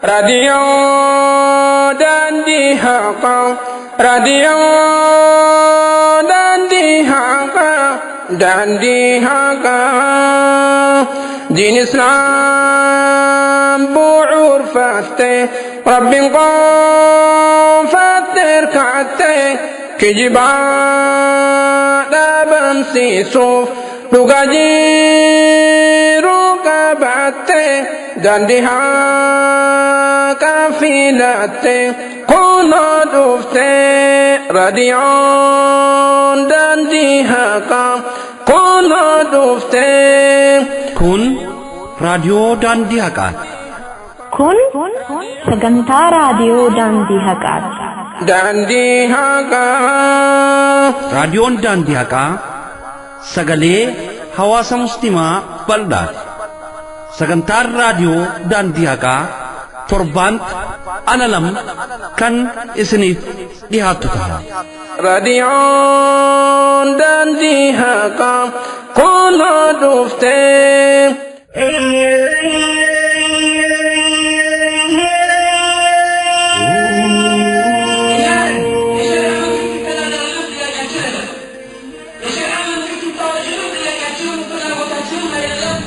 Raadiyoo daandii haqaa. Raadiyoo daandii haqaa. Daandii haqaa. Diin islaam bu'uurfatte. Rabbiin qofaatti hirkatte. Kijibaa dhabamsiisuuf dhugaa jiru qabatte. Daandii haqaa filatte. Kunoo dhufte. Raadiyoon daandii haqaa. Kunoo dhufte. Kun raadiyoo daandii haqaati. Kun sagantaa raadiyoo daandii haqaati. Daandii haqaa. Raadiyoon daandii haqaa sagalee hawaasa musliimaa bal'aati. Sagantaan raadiyoo daandii haqaa torbaanti ala lama kan isiniif dhiyaattu ta'a. Raadiyoon daandii haqaa kunoo dhufte.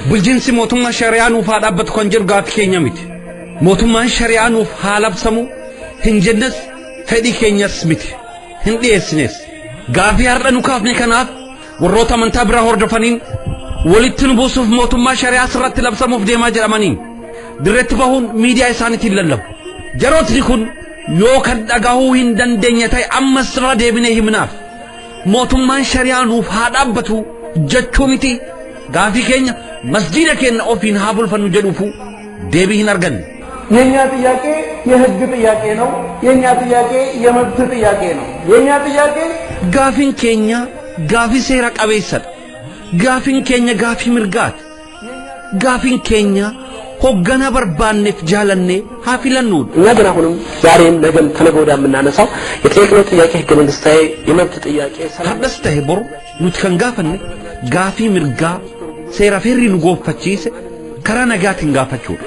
Bulchiinsi mootummaa shari'aa nuuf haa dhaabbatu kan jedhu gaaffii keenya miti. Mootummaan shari'aa nuuf haa labsamu hin jennes fedhii keenyas miti. Hin dhiyeessines. Gaaffii har'a nu kaafne kanaaf warroota amantaa biraa hordofaniin walitti nu buusuuf mootummaa shari'aa sirratti labsamuuf deemaa jedhamaniin dirreetti bahuun miidiyaa isaaniitiin lallabu. Jarootni kun yoo kan dhagahuu hin dandeenye ta'e ammas irra deebinee himnaaf. Mootummaan shari'aa nuuf haa dhaabbatu jechuu miti. Gaafii keenya masjiida keenya ofiin haa bulfannu jedhuufu deebii hin arganne. የኛ ጥያቄ የህግ ጥያቄ ነው። የኛ ጥያቄ የመብት ጥያቄ ነው። የኛ ጥያቄ Gaafiin keenya gaafii seera qabeessadha. Gaafiin keenya gaafii mirgaati. Gaafiin keenya hoggana barbaanneef jaalannee haa filannuudha. እኛ ግን አሁንም ዛሬም ነገም ከነገ ወዲያ የምናነሳው የጠየቅነው ጥያቄ ህገ መንግስታዊ የመብት ጥያቄ ሰላም Har'as ta'e boru nuti kan gaafanne gaafii mirgaa seera feerri nu goonfachiise karaa nagaatiin gaafachuudha.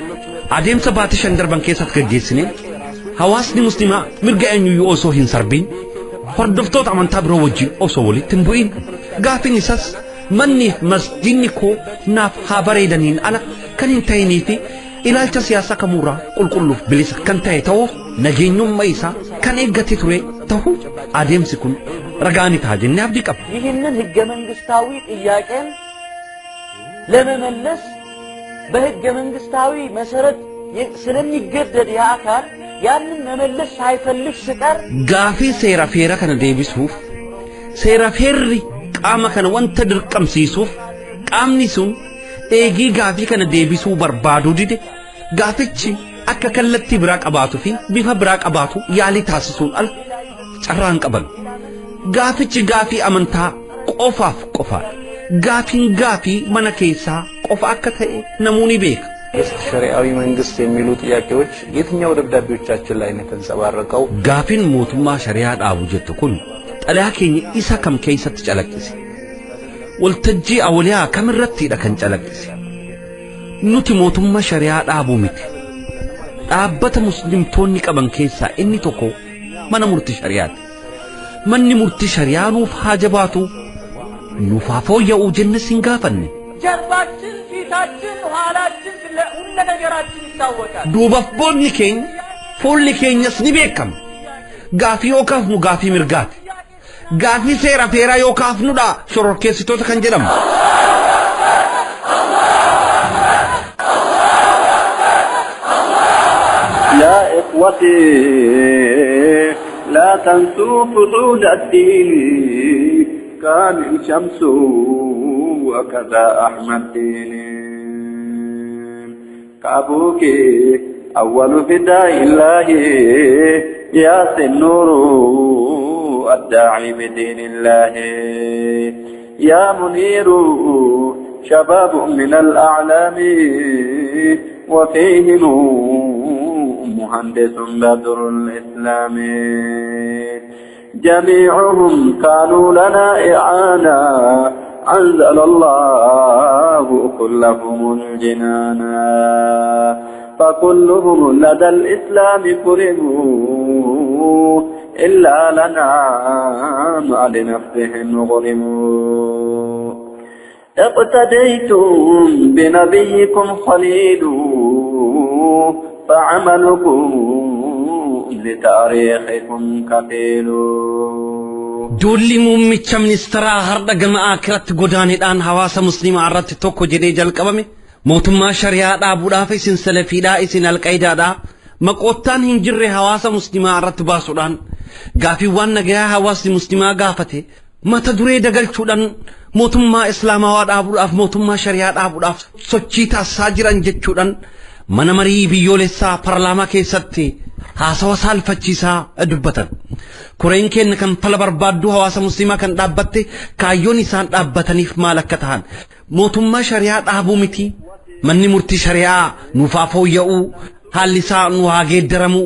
Adeemsa baatii shan darban keessatti gaggeessineen hawaasni musliimaa mirga eenyuyyuu osoo hin sarbiin hordoftoota amantaa biroo wajjin osoo walitti hin bu'in gaafiin isas manniif masjidni koo naaf haa bareedaniin ala kan hin ta'inii fi ilaalcha siyaasaa kamuurraa qulqulluuf bilisa kan ta'e ta'uuf nageenyummaa isaa kan eeggate ture ta'uu adeemsi kun ragaa ni ta'a jennee abdii qabna. ይህንን ህገ መንግስታዊ ጥያቄን ለመመለስ በህገ መንግስታዊ መሰረት ስለሚገደድ ያ አካል ያንን መመለስ ሳይፈልግ ሲቀር Gaafii seera feera kana deebisuuf seera feerri qaama kana wanta dirqamsiisuuf qaamni sun eegii gaafii kana deebisuu barbaaduu dide gaafichi akka kallattii biraa qabaatuu fi bifa biraa qabaatu yaalii taasisuun ala carraa hin qaban. Gaafichi gaafii amantaa qofaaf qofaadha. Gaafiin gaafii mana keessaa qofa akka ta'e namuu ni beeka. መንግስት ሸሪዓዊ መንግስት የሚሉ ጥያቄዎች የትኛው ደብዳቤዎቻችን ላይ ነው የተንጸባረቀው? Gaafiin mootummaa shari'aa dhaabu jettu kun xalayaa keenya isa kam keessatti calaqqise? Waltajjii awwaliyaa kamirrattidha kan calaqqise? Nuti mootummaa shari'aa dhaabuu miti. Dhaabbata muslimtoonni qaban keessaa inni tokko mana murtii shari'aati. Manni murtii shari'aa nuuf haa jabaatu, nuuf haa fooyya'u jennes hin gaafanne. ጀርባችን፣ ፊታችን፣ ኋላችን ሁለ ነገራችን ይታወቃል። Duubaaf boodni keenya fuulli keenyas ni beekama. Gaafii yoo kaafnu gaafii mirgaati. Gaafii seera feeraa yoo kaafnudha shororkeessitoota kan jedhamu. يا إخوتي لا تنسوا فصول الدين كان الشمس وكذا أحمد دين كأبوك أول فداء الله ياسين نور الداعي بدين الله يا منير شباب من الأعلام وفيهم مهندس بدر الإسلام جميعهم كانوا لنا إعانا أنزل الله كلهم الجنانا فكلهم لدى الإسلام كرموا إلا لنا مع لنفسهم غرموا. اقتديتم بنبيكم خليل فعملكم لتاريخكم كفيل. Duulli muummicha ministeeraa har'a gama akiratti godaaneedhaan hawaasa musliimaa irratti tokko jedhee jalqabame mootummaa shari'aa dhaabuudhaaf isin salafiidhaa isin alqaayidaadhaa maqoottaan hin jirre hawaasa musliimaa irratti baasuudhaan gaafiiwwan nagayaa hawaasni musliimaa gaafate mata duree dagalchuudhaan mootummaa islaamawaa dhaabuudhaaf mootummaa shari'aa dhaabuudhaaf sochii taasisaa jiran jechuudhaan mana marii biyyoolessaa paarlaamaa keessatti haasawa saalfachiisaa dubbatan. Koreen keenya kan fala barbaadduu hawaasa musliimaa kan dhaabbatte kaayyoon isaan dhaabbataniif maal akka ta'an mootummaa shari'aa dhaabuu miti, manni murtii shari'aa nuuf haa fooyya'uu, haalli isaa nu haa geeddaramuu,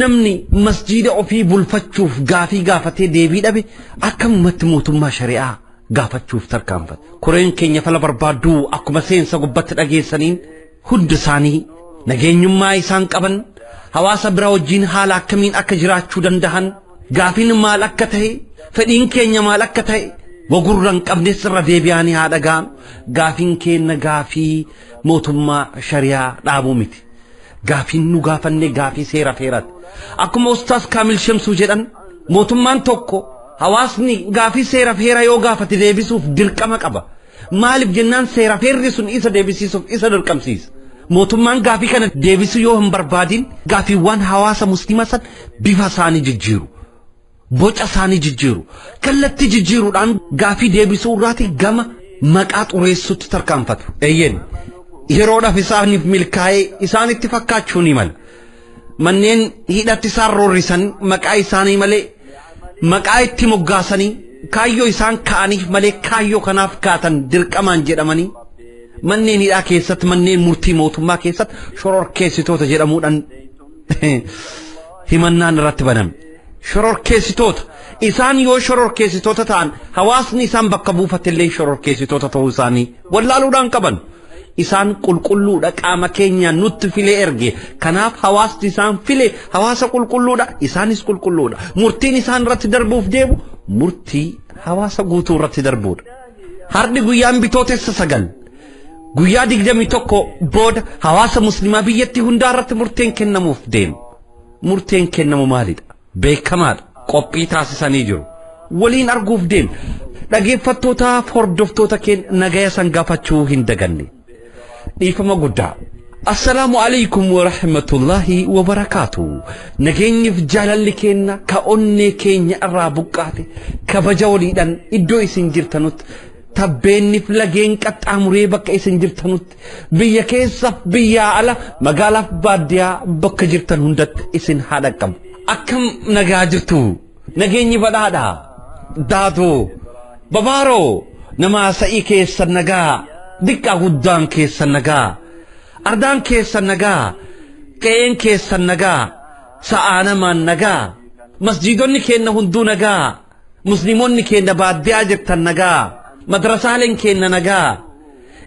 namni masjiida ofii bulfachuuf gaafii gaafatee deebii dhabe akkamumatti mootummaa shari'aa gaafachuuf tarkaanfate. Koreen keenya fala barbaadduu akkuma seensa gubbatti dhageessaniin hundi isaanii nageenyummaa isaan qaban hawaasa bira wajjin haala akkamiin akka jiraachuu danda'an gaafiin maal akka ta'e fedhiin keenya maal akka ta'e wagurra hin qabnes irra deebi'anii haa dhaga'an. Gaafiin keenya gaafii mootummaa shari'aa dhaabuu miti, gaafiin nu gaafanne gaafii seera feeraati. Akkuma ustaas Kaamil Shamsuu jedhan mootummaan tokko hawaasni gaafii seera feera yoo gaafate deebisuuf dirqama qaba. Maaliif jennaan seera feerri sun isa deebisiisuuf isa dirqamsiisa. Mootummaan gaafii kana deebisuu yoo hin barbaadin gaafiiwwan hawaasa musliimaa san bifa isaanii jijjiiru, boca isaanii jijjiiru, kallattii jijjiiruudhaan gaafii deebisuu irraati gama maqaa xureessutti tarkaanfatu. Eeyyeen yeroodhaaf isaaniif milkaa'ee isaanitti fakkaachuu ni mala. Manneen hidhatti isaan roorrisan maqaa isaanii malee maqaa itti moggaasanii kaayyoo isaan ka'aniif malee kaayyoo kanaaf kaatan dirqamaan jedhamanii manneen hidhaa keessatti manneen murtii mootummaa keessatti shororkeessitoota jedhamuudhaan himannaan irratti baname. Shororkeessitoota isaan yoo shororkeessitoota ta'an hawaasni isaan bakka buufatellee shororkeessitoota ta'uu isaanii wallaaluudhaan qaban. Isaan qulqulluudha qaama keenya nutti filee erge, kanaaf hawaasni isaan file hawaasa qulqulluudha, isaanis qulqulluudha. Murtiin isaan irratti darbuuf deemu murtii hawaasa guutuu irratti darbuudha. Har'i guyyaan bitootessa 9 guyyaa 21 booda hawaasa musliimaa biyyattii hundaa irratti murteen kennamuuf deemu. Murteen kennamu maalidha? Beekamaadha. Qophii taasisanii jiru. Waliin arguuf deemu. Dhageeffattootaaf hordoftoota keenya nagaya san gaafachuu hin daganne. Dhiifama guddaa. Assalaamu alaikum wa rahmatullahi wa barakaatu. Nageenyiif jaalalli keenya ka onnee keenya irraa buqqaate kabaja waliidhaan iddoo isin jirtanutti tabbeenniif lageen qaxxaamuree bakka isin jirtanutti biyya keessaaf biyyaa ala magaalaaf baadiyyaa bakka jirtan hundatti isin haa dhaqqabu. Akkam nagaa jirtu? Nageenyi badhaadha. Daatoo babaaroo nama sa'ii keessan nagaa, diqqaa guddaan keessan nagaa, ardaan keessan nagaa, qe'een keessan nagaa, sa'aa namaan nagaa, masjiidonni keenya hunduu nagaa, musliimonni keenya baadiyyaa jirtan nagaa, madrasaaleen keenya nagaa.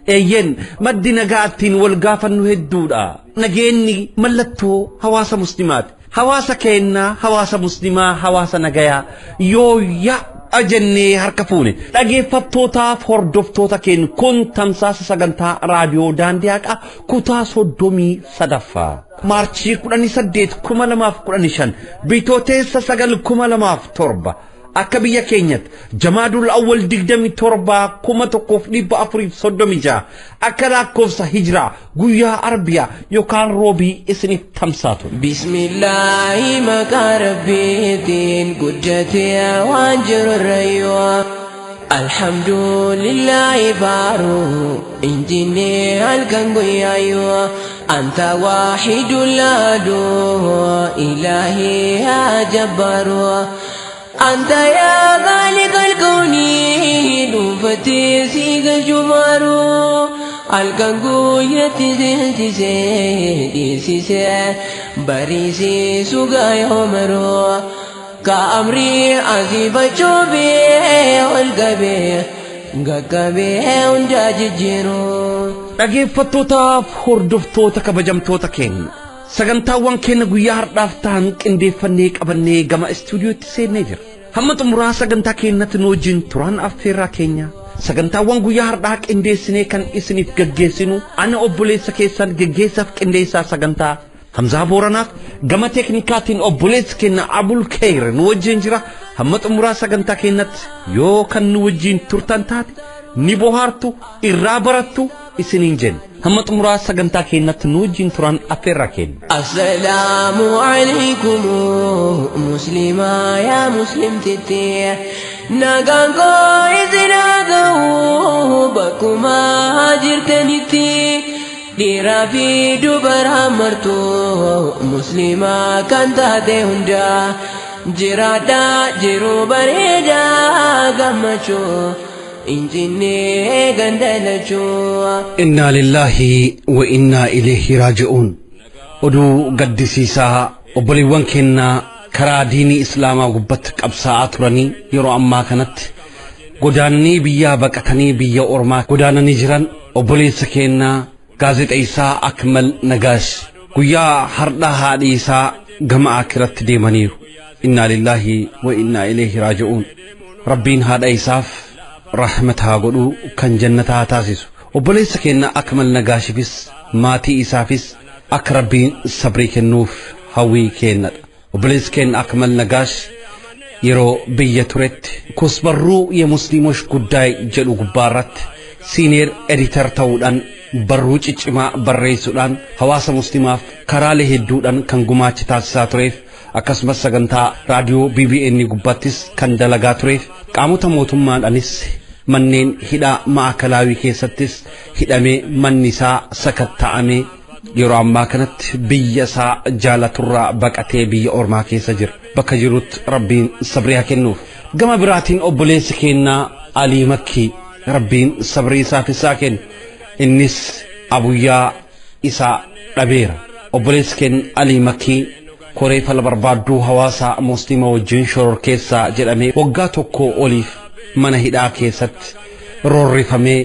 Eeyyen maddi nagaa ittiin wal gaafannu hedduudha. Nageenyi mallattoo hawaasa musliimaati. Hawaasa keenya hawaasa musliimaa hawaasa nagayaa yooyyaa ajennee harka fuune. Dhageeffattootaaf hordoftoota keenya kun tamsaasa sagantaa raadiyoo daandii haqaa kutaa 33ffaa Maarchii 18 2015 bitootessa 9 2007 akka biyya keenyatti Jamaadul Awwal 27 1436 akka lakkoofsa hijiraa guyyaa Arbiyaa yookaan roobii isiniif tamsaatu. Bismillaahi maqaa rabbiitiin guddatee waan jiru irrayyoo. Alhamdulillaahi baaruu injinnee halkan guyyaayyoo. Anta waahidul aduu ilaahii yaa jabbaaruu. أنت يا خالق الكون نفتي سيق الجمار الكنقوية تزيتي بريسي سوغا يومرو كأمري عزيب الجوبي والقبي قبي ونداج الجيرو. Dhaggeeffattootaaf hordoftoota kabajamtoota keenya sagantaawwan keenya guyyaa har'aaf ta'an qindeeffannee qabannee gama istuudiyootti seennee jira. Hamma xumuraa sagantaa keenyatti nu wajjin turaan affeerraa keenya sagantaawwan guyyaa har'aa qindeessinee kan isiniif gaggeessinu ana obboleessa keessan gaggeessaaf qindeessaa sagantaa Hamzaa Booranaaf gama teeknikaatiin obboleessi keenya Abul Keer nu wajjin jira. Hamma xumuraa sagantaa keenyatti yoo kan nu wajjin turtan taate ni bohaartu, irraa barattu isiniin jenna. Hamma xumuraa sagantaa keenyatti nu wajjin turan affeerraa keenya. Assalaamu alaykum muslimaa yaa muslimtitti nagaan koo isin haa ga'u bakkuma jirtanitti dhiiraa fi dubara martu muslimaa kan taate hunda jiraadhaa jiruu bareedaa gammachuu injinnee gandalachuu. Innaa lillaahi wa innaa ilayhi raaji'uun. Oduu gaddisiisaa obboleewwan keenyaa karaa diinii islaamaa gubbatti qabsaa'aa turanii yeroo ammaa kanatti godaannii biyyaa baqatanii biyya ormaa godaananii jiran obboleessa keenyaa gaazexeessaa Akmal Nagaash guyyaa har'aa haadhi isaa gama akiratti deemaniiru. Innaa lillaahi wa innaa ilayhi raaji'uun. Rabbiin haadha isaaf rahmata haa godhuu kan jannata haa taasisu. Obboleessa keenya Akmal Nagaashifis maatii isaafis akka Rabbiin sabrii kennuuf hawwii kennadha. Obboleessi keenya Akmal Nagaash yeroo biyya turetti kusbarruu የሙስሊሞች ጉዳይ jedhu gubbaarratti senior editor ta'uudhaan barruu ciccimaa barreessuudhaan hawaasa musliimaaf karaalee hedduudhaan kan gumaacha taasisaa tureef akkasumas sagantaa raadiyoo BBN gubbaattis kan dalagaa tureef qaamota mootummaadhaanis manneen hidhaa maakalaawii keessattis hidhamee manni isaa sakatta'amee yeroo ammaa kanatti biyya isaa jaalaturraa baqatee biyya ormaa keessa jira. Bakka jirutti Rabbiin sabrii haa kennuuf. Gama biraatiin obboleessi keenyaa Alii Makkii Rabbiin sabrii isaaf isaa kennu. Innis abuyyaa isaa dhabeera. Obboleessi keenya Alii Makkii koree fala barbaadduu hawaasa musliima wajjin shororkeessaa jedhamee waggaa tokko oliif mana hidhaa keessatti roorrifamee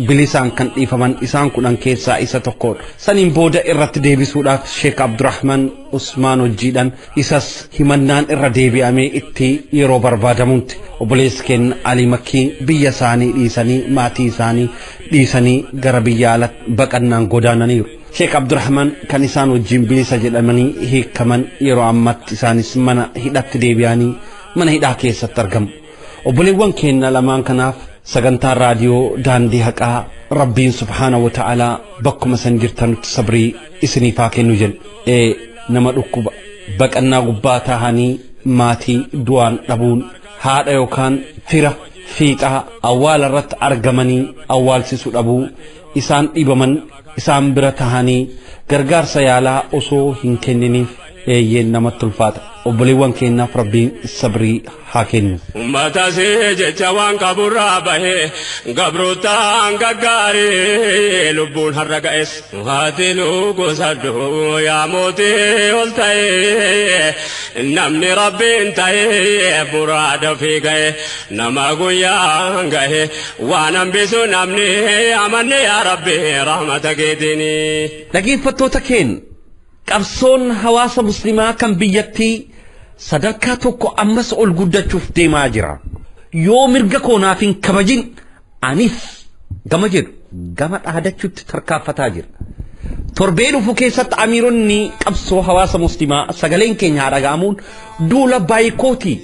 bilisaan kan dhiifaman isaan kudhan keessaa isa tokkodha. Saniin booda irratti deebisuudhaaf Sheek Abdurrahman Usmaan hojiidhaan isas himannaan irra deebi'amee itti yeroo barbaadamutti obboleessi keenya Alii Makkii biyya isaanii dhiisanii maatii isaanii dhiisanii gara biyya alaatti baqannaan godaananiiru. Sheek Abdurrahman kan isaan wajjin bilisa jedhamanii hiikaman yeroo ammatti isaanis mana hidhatti deebi'anii mana hidhaa keessatti argamu. Obboleewwan keenya lamaan kanaaf sagantaa raadiyoo daandii haqaa Rabbiin subhaanahu wa ta'aalaa bakkuma san jirtanutti sabrii isiniif haa kennu jenna. Nama dhukkuba baqannaa gubbaa taa'anii maatii du'aan dhabuun haadha yookaan fira fiixaa awwaala irratti argamanii awwaalsisuu dhabuu isaan dhibaman isaan bira tahanii gargaarsa yaalaa osoo hin kenniniif eeyyeen namatti ulfaata. Obboleewwan keenyaaf Rabbiin sabrii haa kennu. Uummata see jecha waan qaburraa bahee gabrootaan gaggaarii lubbuun har'a ga'es haati nu gosadhu yaa mootii ol ta'ee namni Rabbiin ta'ee muraada fi ga'e nama guyyaan ga'e waan hambisu namni amanne yaa Rabbi rahmata keetiini. Dhaggeeffattoota keenya qabsoon hawaasa musliimaa kan biyyattii sadarkaa tokko ammas ol guddachuuf deemaa jira. Yoo mirga koo naaf hin kabajin anis gama jedhu gama dhaadachuutti tarkaanfataa jira. Torbee dhufu keessatti amiironni qabsoo hawaasa musliimaa sagaleen keenya haa dhaga'amuun duula baayikootii.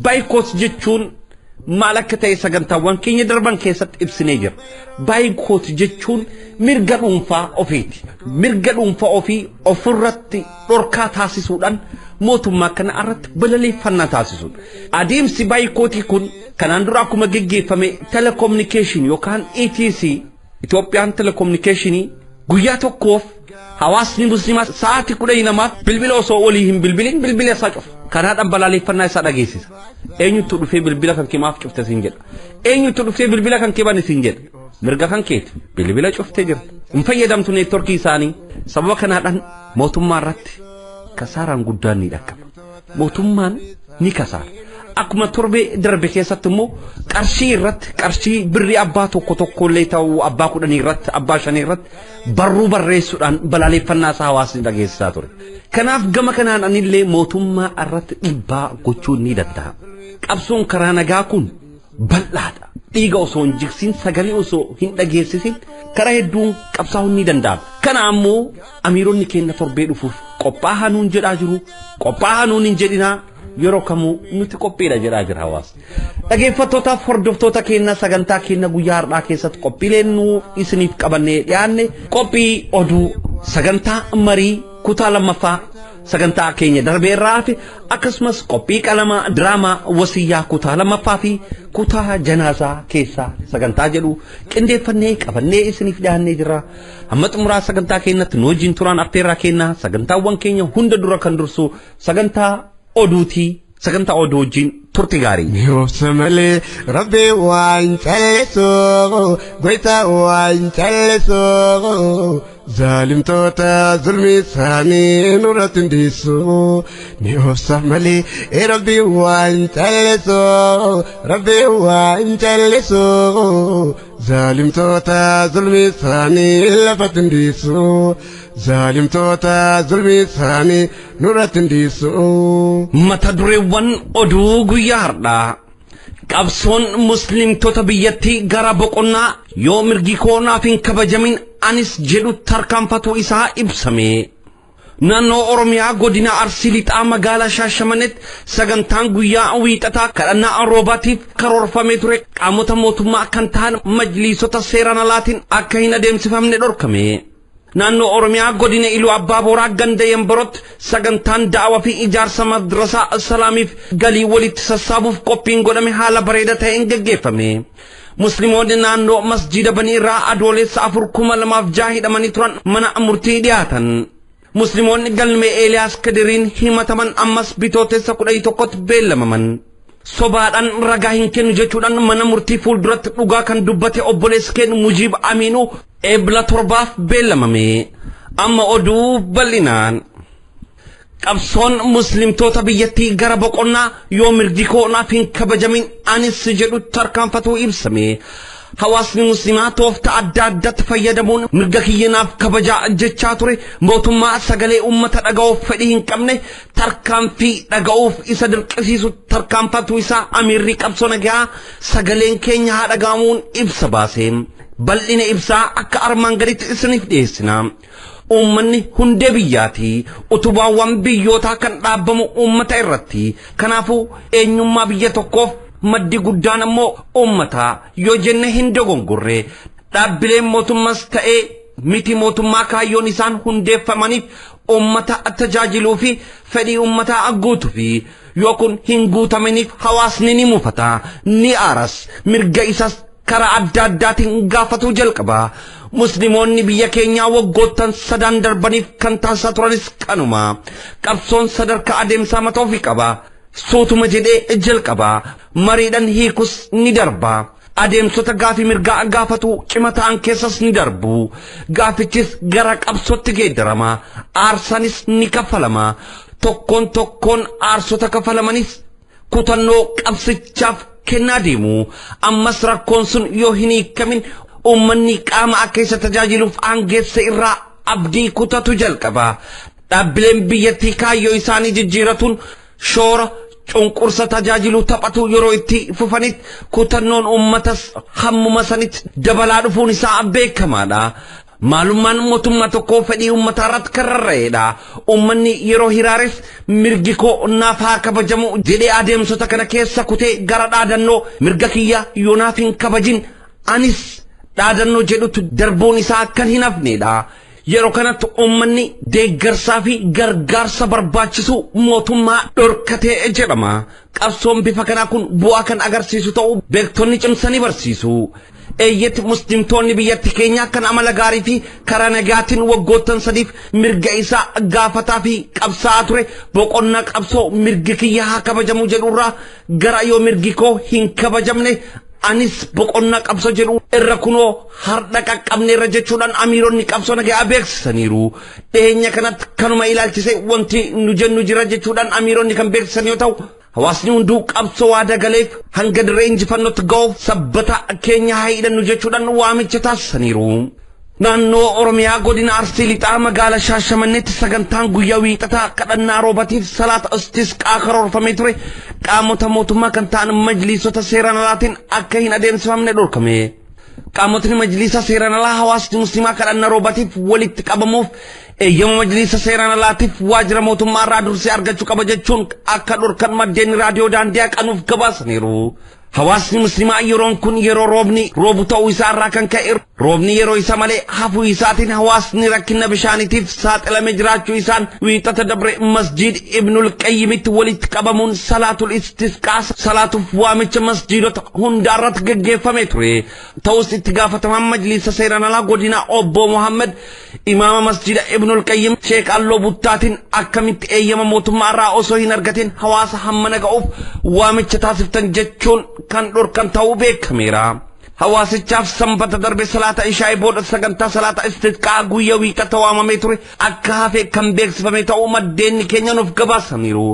Boycott jechuun maal akka ta'e sagantaawwan keenya darban keessatti ibsinee jira. Boycott jechuun mirga dhuunfaa ofiiti. Mirga dhuunfaa ofii ofirratti dhorkaa taasisuudhaan mootummaa kana irratti balaleeffannaa taasisuudha. Adeemsi baaykootii kun kanaan dura akkuma geggeeffame telekominikeeshinii yookaan ETC Itoophiyaan telekominikeeshinii guyyaa tokkoof hawaasni musliimaa sa'aatii 12 bilbila osoo olii hin bilbilin bilbila isaa cufa. Kanaadhaan balaleeffannaa isaa dhageessisa. Eenyutu dhufee bilbila kan kee maaf cufte siin jedha. Eenyutu dhufee bilbila kan kee bane siin jedha. Mirga kan keeti bilbila cuftee jirta. Hin fayyadamtu neetworkii isaanii. Sababa kanaadhaan mootummaa irratti kasaaraan guddaan ni dhaqqaba. Mootummaan ni kasaara. Akkuma torbee darbe keessatti immoo qarshii irratti qarshii birrii abbaa tokko tokkollee ta'uu abbaa 10 irratti abbaa 5 irratti barruu barreessuudhaan balaaleffannaa isaa hawaasni dhageessisaa ture. Kanaaf gama kanaan anillee mootummaa irratti dhiibbaa gochuun ni danda'a. Qabsoon karaa nagaa kun bal'aadha. Dhiiga osoo hin jigsin sagalee osoo hin dhageessisin karaa hedduun qabsaa'uun ni danda'ama. Kana ammoo amiironni keenya torbee dhufuuf qophaa'aa nuun jedhaa jiru. Qophaa'aa nuun hin jedhinaa yeroo kamuu nuti qophiidha jedhaa jira hawaasni. Dhaggeeffattootaaf hordoftoota keenya sagantaa keenya guyyaa har'aa keessatti qophiileen nu isiniif qabannee dhiyaanne qophii oduu sagantaa marii kutaa lammaffaa sagantaa keenya darbee irraa hafe akkasumas qophii qalamaa diraamaa wasiyyaa kutaa lammaffaa fi kutaa janaazaa keessaa sagantaa jedhu qindeeffannee qabannee isiniif dhiyaannee jirra. Hamma xumuraa sagantaa keenyatti nu wajjin turaan affeerraa keenya sagantaawwan keenya hunda dura kan dursu sagantaa oduutii sagantaa oduu wajjin turti gaarii. Ni obsa malee rabbi waan callisu goyta waan callisu zaalimtoota zulmi isaanii nurratti hin dhiisu. Ni obsa malee rabbi waan callisu rabbi waan callisu zaalimtoota zulmi isaanii lafatti hin dhiisu. Zaalimtoota zulmi isaanii nurratti hin dhiisu. Mata dureewwan oduu guyyaa har'aa. Qabsoon muslimtoota biyyattii gara boqonnaa yoo mirgi koo naaf hin kabajamin anis jedhu tarkaanfatu isaa ibsame. Naannoo Oromiyaa godina Arsii Lixaa magaalaa Shaashamannetti sagantaan guyyaa wiixataa kadhannaa roobaatiif karoorfamee ture qaamota mootummaa kan ta'an majliisota seeraan alaatiin akka hin adeemsifamne dhorkame. Naannoo Oromiyaa godina Iluu Abbaa Booraa ganda Yembarootti sagantaan da'awaa fi ijaarsa madrasaa Salaamiif galii walitti sassaabuuf qophiin godhame haala bareedaa ta'een gaggeeffame. Musliimoonni naannoo masjiida Banii irraa adoolessa 4 2006 hidhamanii turan mana murtii dhiyaatan. Musliimoonni galmee Eeliyaas Kadiriin himataman ammas bitootessa 11tti beellamaman. Sobaadhaan ragaa hin kennu jechuudhaan mana murtii fuulduratti dhugaa kan dubbate obboleessi keenya Mujiib Amiinuu eebla 7 beellamame. Amma oduu bal'inaan. Qabsoon muslimtoota biyyattii gara boqonnaa yoo mirgi koo naaf hin kabajamin anis jedhu tarkaanfatuu ibsame. Hawaasni muslimaa toofta adda addaatti fayyadamuun mirga kiyya naaf kabajaa jechaa ture mootummaa sagalee uummata dhaga'uuf fedhii hin qabne tarkaanfii dhaga'uuf isa dirqisiisu tarkaanfatu isaa amiirri qabsoo nagaa sagaleen keenya haa dhaga'amuun ibsa baase. Bal'ina ibsaa akka armaan gaditti isiniif dhiyeessina. Uummanni hundee biyyaati. Utubaawwan biyyootaa kan dhaabbamu uummata irratti. Kanaafuu eenyummaa biyya tokkoof maddi guddaan ammoo uummata yoo jenne hin dogongorre. Dhaabbileen mootummaas ta'ee miti mootummaa kaayyoon isaan hundeeffamaniif uummata tajaajiluu fi fedhii uummataa guutuu fi yoo kun hin guutaminiif hawaasni ni mufata, ni aaras, mirga isaas karaa adda addaatiin gaafatuu jalqaba. Musliimoonni biyya keenyaa waggoottan 3 darbaniif kan taasisaa turanis kanuma. Qabsoon sadarkaa adeemsaa mataa ofii qaba. Sootuma jedhee jalqaba. Mariidhaan hiikus ni darba. Adeemsota gaafii mirgaa gaafatu cima ta'an keessas ni darbu. Gaafichis gara qabsootti geeddarama. Aarsaanis ni kaffalama. Tokkoon tokkoon aarsota kaffalamanis kutannoo qabsichaaf kennaa deemu. Ammas rakkoon sun yoo hin hiikamin uummanni qaama akka isa tajaajiluuf aangeessa irraa abdii kutatu jalqaba. Dhaabbileen biyyattii kaayyoo isaanii jijjiiratuun shoora cunqursa tajaajiluu taphatu yeroo itti fufanitti kutannoon uummatas hammuma sanitti dabalaa dhufuun isaa beekamaadha. Maalummaan mootummaa tokkoo fedhii uummataa irratti kan rarra'edha. Uummanni yeroo hiraares mirgi koo naaf haa kabajamu jedhee adeemsota kana keessa kutee gara dhaadannoo mirga kiyya yoo naaf hin kabajin anis dhaadannoo jedhutti darbuun isaa kan hin hafnedha. Yeroo kanatti uummanni deeggarsaa fi gargaarsa barbaachisu mootummaa dhorkatee jedhama. Qabsoon bifa kanaa kun bu'aa kan agarsiisu ta'uu beektonni cimsanii barsiisu. Eeyyatti muslimtoonni biyyatti keenyaa kan amala gaarii fi karaa nagaatiin waggoottan 3 mirga isaa gaafataa fi qabsaa'aa ture boqonnaa qabsoo mirgi kiyya haa kabajamu jedhurraa gara yoo mirgi koo hin kabajamne anis boqonnaa qabsoo jedhu irra kunoo har'a qaqqabne irra jechuudhaan amiironni qabsoo nagaa beeksisaniiru. Dhiyeenya kanatti kanuma ilaalchise wanti nu jennu jira jechuudhaan amiironni kan beeksisan yoo ta'u Hawaasni hunduu qabsoo waadaa galeef hanga dirree injifannootti ga'uuf sabbata keenya haa hidhannu jechuudhaan waamicha taasisaniiru. Naannoo Oromiyaa godina Arsii Lixaa magaalaa Shaashamanneetti sagantaan guyyaa wiixataa kadhannaa roobatiif salaata istisqaa karoorfamee ture qaamota mootummaa kan ta'an majliisota seeraan alaatiin akka hin adeemsifamne dhorkame. Qaamotni majliisa seeraan alaa hawaasni musliimaa kadhannaa roobatiif walitti qabamuuf eeyyama majliisa seeraan alaatiif waajjira mootummaa irraa dursee argachuu qaba jechuun akka dhorkan maddeen raadiyoo daandii haqanuuf gabaasaniiru. Hawaasni musliimaa yeroon kun yeroo roobni roobu ta'uu isaa irraa kan ka'e roobni yeroo isa malee hafuu isaatiin hawaasni rakkina bishaaniitiif saaxilame jiraachuu isaan wiixata dabre masjiid Ibnul Qayyimitti walitti qabamuun salaatul istisqaa salaatuuf waamicha masjiidota hundaarratti gaggeeffame ture. Ta'us itti gaafatamaan majliisa seeraan alaa godina obbo Muhammad imaama masjiida Ibnul Qayyim Sheek Alloo Buttaatiin akkamitti eeyyama mootummaa irraa osoo hin argatin hawaasa hammana ga'uuf waamicha taasiftan jechuun kan dhorkan ta'uu beekameera. Hawaasichaaf sanbata darbe salaata ishaa'ii booda sagantaa salaata istisqaa guyyaa wiixata waamamee ture akka hafe kan beeksifame ta'uu maddeen keenya nuuf gabaasaniiru.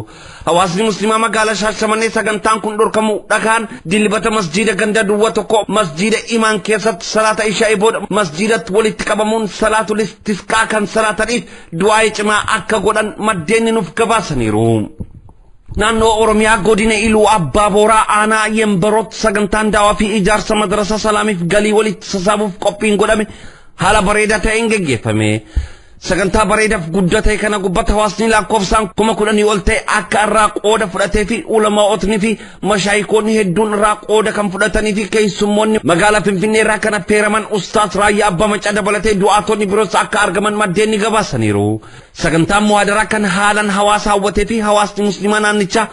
Hawaasni musliimaa magaalaa Shaashamannee sagantaan kun dhorkamu dhagaan dilbata masjiida ganda duwwaa tokko masjiida imaan keessatti salaata ishaa'ii booda masjiidatti walitti qabamuun salaatul istisqaa kan salaataniif du'aa cimaa akka godhan maddeen nuuf gabaasaniiru. Naannoo Oromiyaa godina Iluu Abbaa Booraa aanaa Yembarootti sagantaan daawaa fi ijaarsa madrasaa Salaamiif galii walitti sassaabuuf qophiin godhame haala bareedaa ta'een geggeeffame. Sagantaa bareedaaf guddaa ta'e kana gubbatti hawaasni lakkoofsaan 10,000 ol ta'e akka irraa qooda fudhatee fi ulamaa'otni fi mashaayikoonni hedduun irraa qooda kan fudhatanii fi keessummoonni magaalaa Finfinnee irraa kan affeeraman Ustaas Raayyaa Abbaa Macaa dabalatee du'aatonni biroos akka argaman maddeen ni gabaasaniiru. Sagantaan muhaadaraa kan haalaan hawaasa hawwatee fi hawaasni musliimaa naannichaa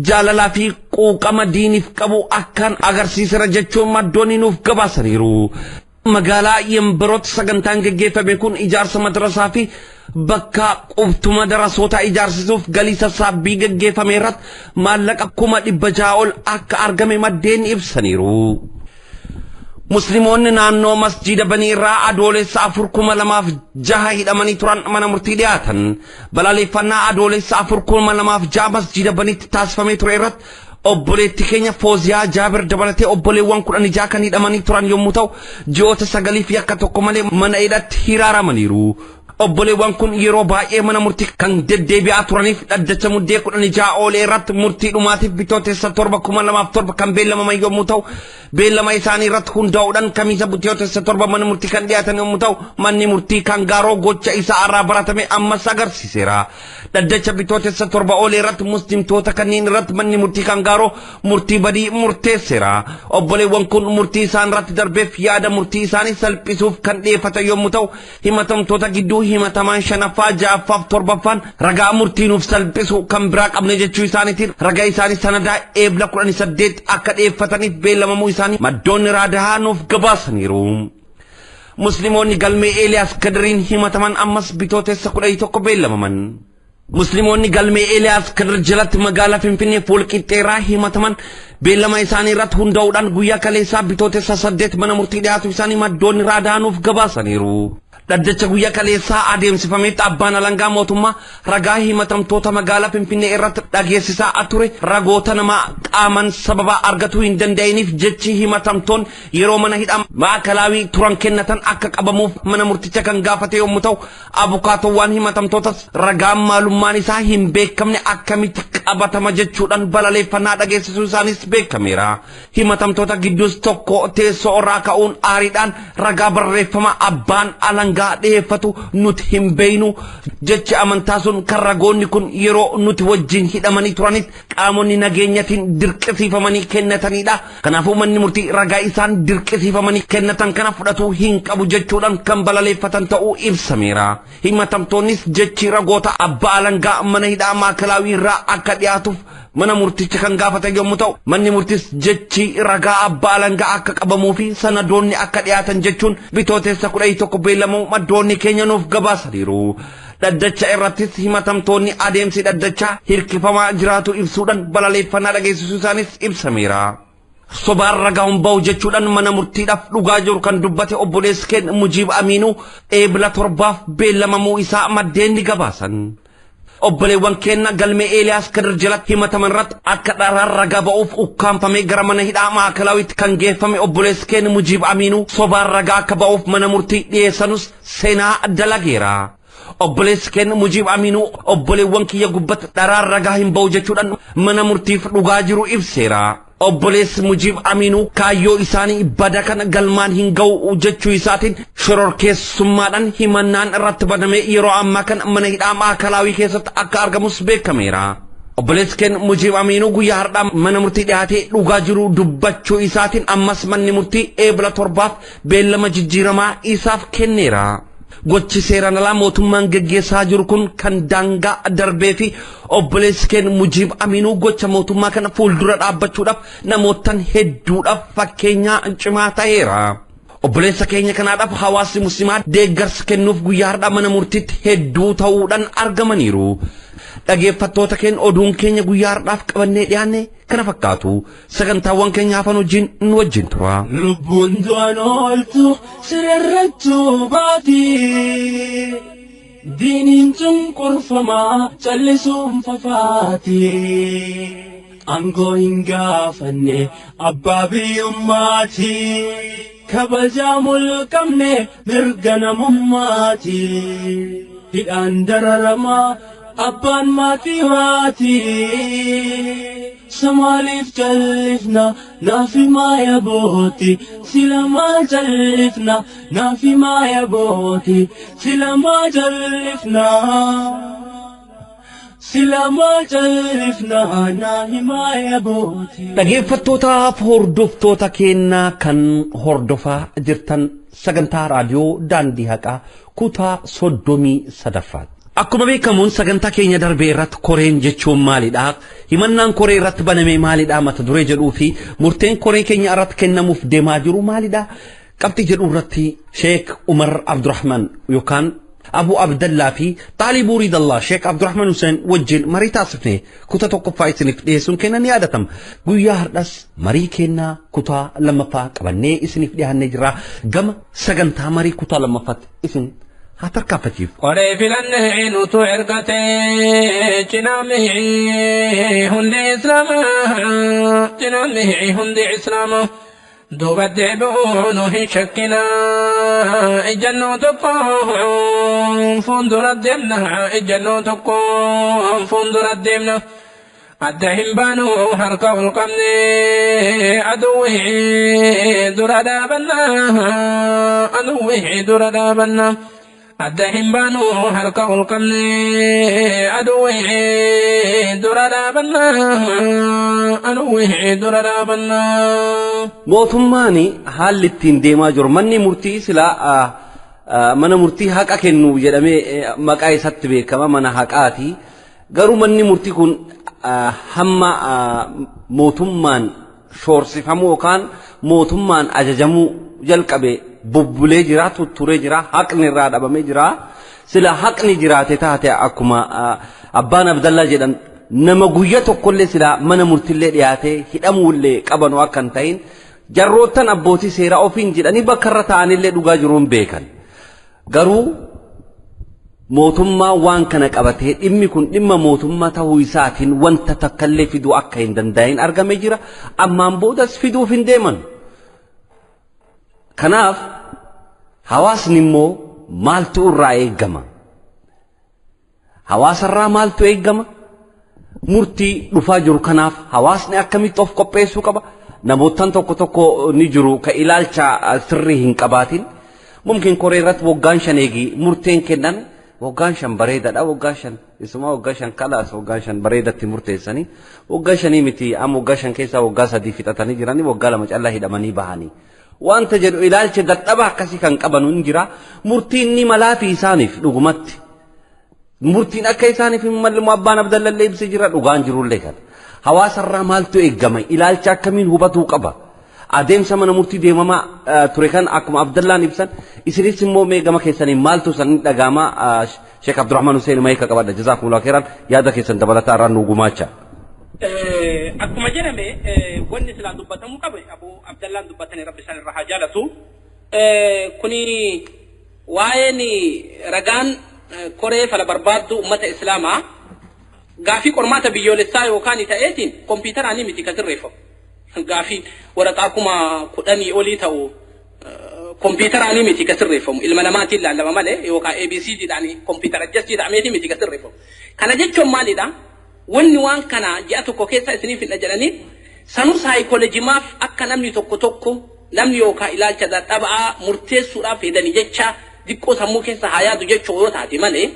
jaalalaa fi quuqama diiniif qabu akkaan agarsiiseera jechuun maddoonni nuuf gabaasaniiru. Magaalaa Yembarootti sagantaan geggeeffame kun ijaarsa madrasaa fi bakka qubtuma darasootaa ijaarsisuuf galii sassaabbii geggeeffame irratti maallaqa 600,000 ol akka argame maddeen ibsaniiru. Musliimoonni naannoo masjiida banii irraa adoolessa 4 2006 hidhamanii turan mana murtii dhiyaatan. Balaaleffannaa adoolessa 4 2006 masjiida baniitti taasifamee ture irratti obboleetti keenya Fooziyaa Jaabir dabalatee obboleewwan 16 kan hidhamanii turan yommuu ta'u ji'oota 9 yakka tokko malee mana hidhatti hiraaramaniiru. Obboleewwan kun yeroo baay'ee mana murtii kan deddeebi'aa turaniif dhaddacha muddee 16 oolee irratti murtii dhumaatiif bitootessa 7 2007 kan beellamaman yommuu ta'u beellama isaanii irratti hundaa'uudhaan kamiisa bitootessa 7 mana murtii kan dhiyaatan yommuu ta'u manni murtii kan gaaroo gocha isaa irraa baratame ammas agarsiiseera. Dhaddacha bitootessa 7 oolee irratti muslimtoota kanneen irratti manni murtii kan gaaroo murtii badii murteesseera. Obboleewwan kun murtii isaan irratti darbeef yaada murtii isaanii salphisuuf kan dhiyeeffatan yommuu ta'u himatamtoota gidduu himatamaan 5ffaa 6ffaaf 7ffaan ragaa murtii nuuf salphisu kan biraa qabne jechuu isaaniitiin ragaa isaanii sanadaa eebla 18 akka dhiyeeffataniif beellamamuu isaanii maddoonni raadahaa nuuf gabaasaniiru. Musliimoonni galmee Eeliyaas Kadiriin himataman ammas bitootessa 11 beellamaman. Musliimoonni galmee Eeliyaas Kadir jalatti magaalaa Finfinnee fuulqixxeeraa himataman beellama isaanii irratti hundaa'uudhaan guyyaa kaleessaa bitootessa 8 mana murtii dhiyaatu isaanii maddoonni raadahaa nuuf gabaasaniiru. Dhaddacha guyyaa kaleessaa adeemsifametti abbaan alangaa mootummaa ragaa himatamtoota magaalaa Finfinnee irratti dhageessisaa ture ragoota namaa qaaman sababa argatuu hin danda'iniif jechi himatamtoon yeroo mana hidhaa maakalaawii turan kennatan akka qabamuuf mana murticha kan gaafate yommuu ta'u abukaatowwan himatamtootas ragaan maalummaan isaa hin beekamne akkamitti qabatama jechuudhaan balaleeffannaa dhageessisuu isaanis beekameera. Himatamtoota gidduus tokko teessoo irraa ka'uun aariidhaan ragaa barreeffama abbaan alangaa dhiyeeffatu nuti hin beeynu jechi amantaa sun kan ragoonni kun yeroo nuti wajjin hidhamanii turanitti qaamonni nageenyatiin dirqisiifamanii kennatanidha. Kanaafuu manni murtii ragaa isaan dirqisiifamanii kennatan kana fudhatuu hin qabu jechuudhaan kan balaleeffatan ta'uu ibsameera. Himatamtoonnis jechi ragoota abbaa alangaa mana hidhaa maakalaawii irraa akka dhiyaatuuf mana murticha kan gaafatan yommuu ta'u manni murtis jechi ragaa abbaa alangaa akka qabamuu fi sanadoonni akka dhiyaatan jechuun bitootessa 11 beellamuu maddoonni keenya nuuf gabaasaniiru. Dhaddacha irrattis himatamtoonni adeemsi dhaddachaa hirkifamaa jiraatu ibsuudhaan balaleeffannaa dhageessisuu isaanis ibsameera. Sobaan ragaa hin bahu jechuudhaan mana murtiidhaaf dhugaa jiru kan dubbate obboleessi keenya Mujiib Amiinuu eebila 7 beellamamuu isaa maddeen ni gabaasan. Obboleewwan keenya galmee Eeliyaas Kadir jalatti himataman irratti akka dharaan ragaa ba'uuf ukkaanfamee gara mana hidhaa maakalawiitti kan geeffame obboleessi keenya Mujiib Amiinuu sobaan ragaa akka ba'uuf mana murtii dhiyeessanus seenaa dalageera. Obboleessi keenya Mujiib Amiinuu obboleewwan kiyya gubbatti dharaan ragaa hin ba'u jechuudhaan mana murtiif dhugaa jiru ibseera. Obboleessi Mujiib Amiinuu kaayyoo isaanii bada kana galmaan hin ga'u jechuu isaatiin shororkeessummaadhaan himannaan irratti banamee yeroo ammaa kana mana hidhaa maakalaawii keessatti akka argamus beekameera. Obboleessi keenya Mujiib Amiinuu guyyaa har'aa mana murtii dhiyaatee dhugaa jiru dubbachuu isaatiin ammas manni murtii eebila 7 beellama jijjiiramaa isaaf kenneera. Gochi seeraan alaa mootummaan geggeessaa jiru kun kan daangaa darbee fi obboleessi keenya Mujiib Amiinuu gocha mootummaa kana fuuldura dhaabbachuudhaaf namootan hedduudhaaf fakkeenyaa cimaa ta'eera. Obboleessa keenya kanaadhaaf hawaasni musliimaa deeggarsa kennuuf guyyaa har'aa mana murtiitti hedduu ta'uudhaan argamaniiru. Dhaggeeffattoota keenya oduun keenya guyyaa har'aaf qabannee dhiyaanne kana fakkaatu sagantaawwan keenya hafan wajjin nu wajjin tura. Lubbuun du'an ooltu sirarrattuu baati. Diiniin cunqurfamaa callisuun fafaati. Aangoo hin gaafanne abbaa biyyummaati. Kabajaa mulqabne mirga namummaati. Hidhaan dararamaa abbaan maatii maati. Somaaliif callifna naafi maaya booti. Sila maal callifna naafi maaya booti. Sila maal callifna. Sila maal callifna naafi maaya booti. Dhaggeeffattootaaf hordoftoota keenyaa kan hordofaa jirtan sagantaa raadiyoo daandii haqaa kutaa 33. Akkuma beekamuun sagantaa keenya darbee irratti koreen jechuun maalidha? Himannaan koree irratti baname maalidha? Mata duree jedhuu fi murteen koree keenya irratti kennamuuf deemaa jiru maalidha? Qabxii jedhu irratti Sheek Umar Abdurrahman yookaan Abu Abdallaa fi Xaalibuu Riidallaa Sheek Abdurrahman Hussein wajjin marii taasifne kutaa 1ffaa isiniif dhiyeessuun keenya ni yaadatama. Guyyaa har'as marii keenyaa kutaa 2ffaa qabannee isiniif dhiyaannee jirra. Gama sagantaa marii kutaa 2ffaatti isin hatarkaanfachiif. Qoree filannee nutu ergatee cinaamii hundi islaamaa cinaamii hundi islaamaa duuba deebi'uu nu hin shakkinaa ijannoo tokko fuuldura deemna ijannoo tokko fuuldura deemna adda hin baanu harka ol qabne aduwwii dura dhaabanna aduwwii dura dhaabanna. Adda hin baanu harka ol qabne aduwwii dura dhaabanna aduwwii dura dhaabanna. Mootummaan haalli ittiin deemaa jiru manni murtii silaa mana murtii haqa kennu jedhamee maqaa isatti beekama mana haqaati. Garuu manni murtii kun hamma mootummaan shoorsifamuu yookaan mootummaan ajajamuu jalqabe bubbulee jira, tutturee jira, haqni irraa dhabamee jira. Sila haqni jiraate taate akkuma abbaan Abdallaa jedhan nama guyyaa tokkollee sila mana murtiillee dhiyaatee hidhamuullee qabanu akka hin ta'in jarroottan abbootii seeraa ofiin jedhanii bakka irra taa'anillee dhugaa jiruun beekan. Garuu mootummaa waan kana qabatee dhimmi kun dhimma mootummaa ta'uu isaatiin wanta takkallee fiduu akka hin danda'in argamee jira. Ammaan boodas fiduuf hin deeman. Kanaaf hawaasni immoo maaltu irraa eegama? Hawaasarraa maaltu eegama? Murtii dhufaa jiru kanaaf hawaasni akkamitti of qopheessuu qaba? Namoottan tokko tokko ni jiru ka ilaalcha sirrii hin qabaatin. Mumkin koree irratti waggaan 5 eegi murteen kennan waggaan 5 bareedaadha waggaa 5 isuma waggaa 5 kalaas waggaa 5 bareedatti murteessanii waggaa 5 miti amma waggaa 5 keessaa waggaa 3 fixatanii jiranii waggaa 2 callaa hidhamanii bahanii. Wanta jedhu ilaalcha dadhabaa akkasii kan qaban hin jira. Murtiin ni malaa fi isaaniif dhugumatti. Murtiin akka isaaniif hin malle abbaan Abdallallee ibsee jira dhugaan jirullee kana. Hawaasarraa maaltu eegama? Ilaalcha akkamiin hubatuu qaba? Adeemsa mana murtii deemamaa ture kan akkuma Abdallaan ibsan isinis immoo mee gama keessanii maaltu san dhagaama Sheek Abdurrahman Hussein Maayika qabadha. Jazaakumullahu khairan yaada keessan dabalataa irraa nu gumaacha. Akkuma jedhame wanni silaa dubbatamuu qabu Abu Abdallaan dubbatanii Rabbi isaan irraa haa jaalatu. Kuni waa'een ragaan koree fala barbaaddu uummata Islaamaa Gaafii qormaata biyyoolessaa yookaan ta'eetiin kompiitaraan miti kan sirreeffamu. Gaafii waraqaa 10,000 olii ta'u kompiitaraan miti kan sirreeffamu. Ilma namaatiin laalama malee yookaan ABCD dhaan kompiitara adjustii ta'ameetii miti kan sirreeffamu. Kana jechuun maalidha? Wanni waan kana ji'a tokko keessa isiniif hin jedhanii sanuu saayikolojimaaf akka namni tokko tokko namni yookaan ilaalcha dadhabaa murteessuudhaaf fedhanii jecha diqqoo sammuu keessa haa yaadu jechuu yoo taate malee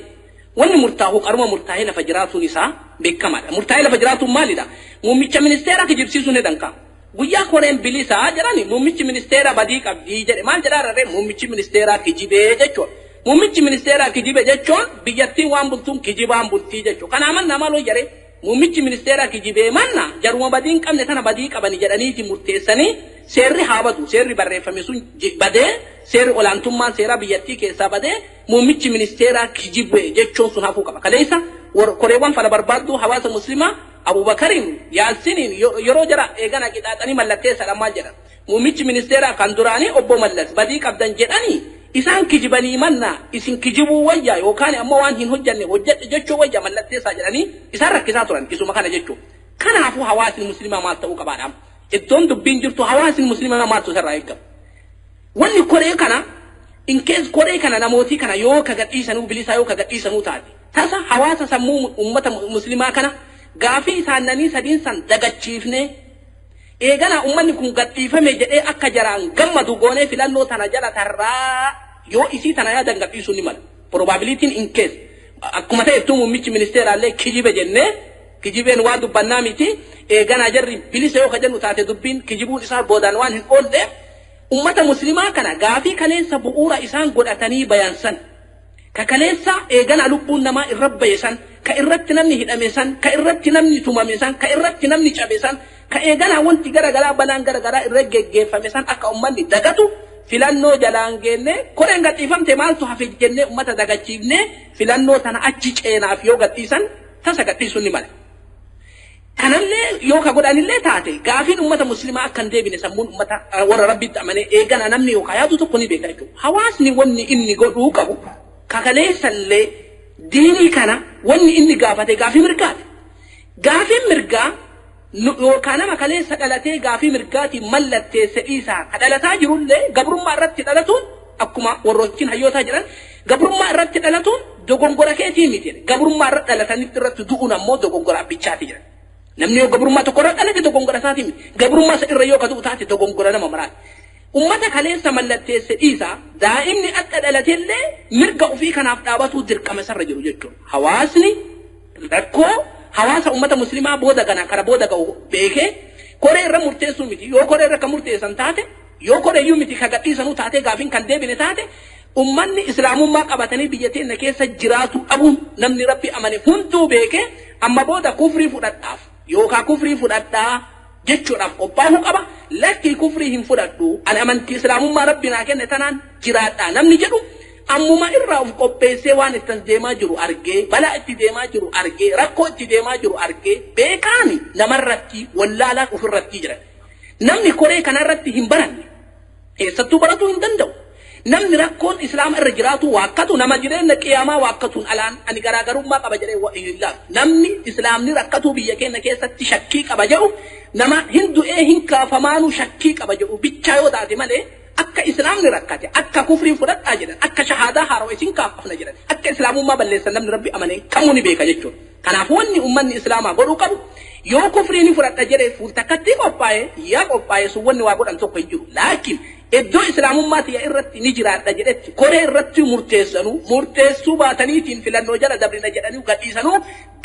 wanni murtaa'u qaruma murtaa'ee lafa jiraatuun isaa beekamaadha. Murtaa'ee lafa jiraatuun maalidha? Muummicha ministeeraa kijibsiisuu ni danda'a. Guyyaa koreen bilisaa jedhani muummichi ministeeraa badii qabdii jedhe maal jedhaa rarree muummichi ministeeraa kijibee jechuudha. Muummichi ministeeraa kijibe jechuun biyyattiin waan bultuun kijibaan bultii jechuudha. Kanaa manna maaloo jedhee muummichi ministeeraa kijibee manna jaruma badii hin qabne tana badii qabani jedhaniiti murteessanii seerri haa badu seerri barreeffame sun badee seerri olaantummaan seeraa biyyattii keessaa badee muummichi ministeeraa kijibe jechuun sun hafuu qaba. Kaleessa koreewwan fala barbaadduu hawaasa muslimaa Abubakariin Yaasiniin yeroo jara eegana qixaaxanii mallatteessadha maal jedhan muummichi ministeeraa kan duraanii obbo Mallas badii qabdan jedhanii isaan kijibanii manna isin kijibuu wayya yookaan ammoo waan hin hojjanne hojjedhe jechuu wayya mallatteessaa jedhanii isaan rakkisaa turan isuma kana jechuudha. Kanaafuu hawaasni muslimaa maal ta'uu qabaadha? Iddoon dubbiin jirtu hawaasni muslimaa maaltu isarraa eegama? Wanni koree kana in case koree kana namootii kana yoo ka gadhiisanuu bilisaa yoo ka gadhiisanuu taate tasa hawaasa sammuu uummata muslimaa kana gaafii isaanii sadiin san dagachiifnee eegana uummanni kun gadhiifame jedhee akka jaraan gammadu goonee filannoo tana jala tarraa yoo isii tana yaadan gadhiisuu ni mala. Probabilitiin in case akkuma ta'ettuu muummichi ministeeraallee kijibe jennee kijibeen waa dubbannaa miti eegana jarri bilisa yoo ka jennu taate dubbiin kijibuun isaa boodaan waan hin oolleef ummata muslimaa kana gaafii kaleessa bu'uura isaan godhatanii bayan san ka kaleessa eegana lubbuun namaa irra baye san ka irratti namni hidhame san ka irratti namni tumame san ka irratti namni cabe san ka eegana wanti garagaraa balaan garagaraa irra geggeeffame san akka ummanni dagatu filannoo jalaan geenne koreen gadhiifamte maaltu hafe jennee ummata dagachiifne filannoo tana achi ceenaaf yoo gadhiisan tasa gadhiisuun ni mala. Kanallee yoo ka godhanillee taate gaafiin ummata muslimaa akka hin deebine sammuun ummata warra rabbitti amanee eegana namni yookaan yaadu tokko ni beeka jechuudha. Hawaasni wanni inni godhuu qabu kakaleessallee diinii kana wanni inni gaafate gaafii mirgaati. Gaafiin mirgaa yookaan nama kaleessa dhalatee gaafii mirgaatiin mallatteesse dhiisaa ka dhalataa jirullee gabrummaa irratti dhalatuun akkuma warroottiin hayyootaa jedhan gabrummaa irratti dhalatuun dogongora keetii miti gabrummaa irra dhalatanitti irratti du'uun ammoo dogongora abbichaati jedhan. Namni yoo gabrummaa tokko irra dhalate dogongora isaatii miti gabrummaa isa irra yoo ka du'u taate dogongora nama maraati. Ummata kaleessa mallatteesse dhiisaa daa'imni akka dhalateellee mirga ofii kanaaf dhaabatuu dirqama isarra jiru jechuudha. Hawaasni rakkoo hawaasa ummata muslimaa booda kana kara booda ga'u beekee koree irra murteessuu miti yoo koree irra kan murteessan taate yoo koreeyyuu miti ka gadhiisanuu taate gaafiin kan deebine taate ummanni islaamummaa qabatanii biyya teenya keessa jiraatu dhabuun namni rabbi amane hunduu beekee amma booda kufrii fudhadhaaf yookaan kufrii fudhadhaa jechuudhaaf qophaa'uu qaba. Lakkii kufrii hin fudhadhu ani amantii islaamummaa rabbi naa kenne tanaan jiraadha namni jedhu ammuma irraa of qopheessee waan itti deemaa jiru argee balaa itti deemaa jiru argee rakkoo itti deemaa jiru argee beekaani namarratti wallaalaan ofirratti jira. Namni koree kanarratti hin baranne eessattuu baratuu hin danda'u. Namni rakkoon islaama irra jiraatu waakkatu nama jireenya qiyaamaa waakkatuun alaan ani garaagarummaa qaba jedhee hin ilaalu. Namni islaamni rakkatuu biyya keenya keessatti shakkii qaba jedhu nama hin du'ee hin kaafamaanu shakkii qaba jedhu bichaa yoo taate malee akka islaamni rakkate akka kufriin fudhadhaa jedhan akka shahaadaa haarawa isin kaafna jedhan akka islaamummaa balleessan namni rabbi amanee kamuu ni beeka jechuudha. Kanaafuu wanni uummanni islaamaa godhuu qabu yoo kufrii ni fudhadha jedhee fuultakkatti qophaa'e yaa qophaa'e sun wanni waa godhan tokko hin jiru. Laakiin iddoo islaamummaa tiyya irratti ni jiraadha jedhetti koree irratti murteessanuu murteessuu baataniitiin filannoo jala dabrina jedhanii gadhiisanuu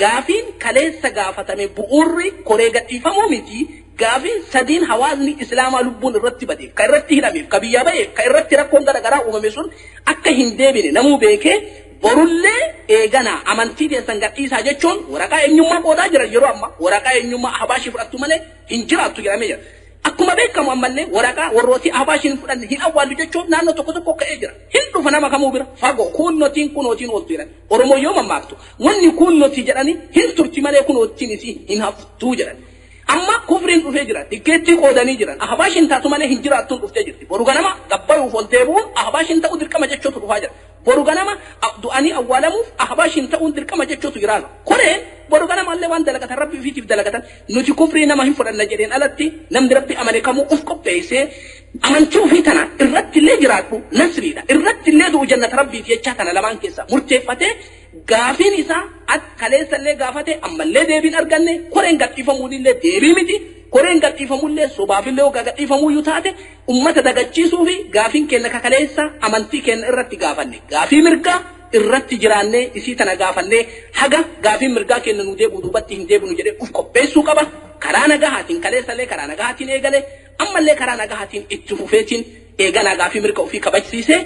gaafiin kaleessa gaafatame bu'uurri koree gadhiifamuu miti gaafiin sadiin hawaasni islaamaa lubbuun irratti badeef ka irratti hidhameef ka biyyaa ba'eef ka irratti rakkoon garaagaraa uumame sun akka hin deebine namuu beekee borullee eegana amantii teessan gadhiisaa jechuun waraqaa eenyummaa qoodaa jiran yeroo amma waraqaa eenyummaa habaashii fudhattu malee hin jiraattu jedhamee jira. Akkuma beekamu ammallee waraqaa warrootii habaashiin fudhanne hin awwaallu jechuun naannoo tokko tokko ka'ee jira. Hin dhufa nama kamuu bira fagoo kunnotiin kunootiin ooltu jedhan. Oromoo yoo mammaaktu wanni kunnotii jedhanii hin turti malee kunootiin isii hin haftuu jedhan. Amma kufriin dhufee jira tikkeettii qoodanii jiran ahbaashiin taatu malee hin jiraattuun dhuftee jirti. Boru ganama gabbayuuf ol deebi'uun ahbaashiin ta'uu dirqama jechuutu dhufaa jira. Boru ganama du'anii awwaalamuuf ahbaashiin ta'uun dirqama jechuutu jiraatu. Koreen boru ganama illee waan dalagatan rabbi ofiitiif dalagatan nuti kufrii nama hin fudhanna jedheen alatti namni rabbi amane kamuu uf qopheessee amantii ofii tana irratti illee jiraadhu nasriidha irratti illee du'u jannata rabbiiti jechaa tana lamaan keessa murteeffatee gaafiin isaa kaleessa illee gaafate ammallee deebiin arganne koreen gadhiifamuun illee deebii miti. Koreen gadhiifamullee sobaafillee hoggaa gadhiifamuyyuu taate ummata dagachiisuu fi gaafiin keenya kakaleessa amantii keenya irratti gaafanne gaafii mirgaa irratti jiraannee isii tana gaafannee haga gaafiin mirgaa keenya nu deebi'u duubatti hin deebinu jedhee uf qopheessuu qaba. Karaa nagahaatiin kaleessallee karaa nagahaatiin eegalee ammallee karaa nagahaatiin itti fufeetiin eeganaa gaafii mirga ofii kabajsiisee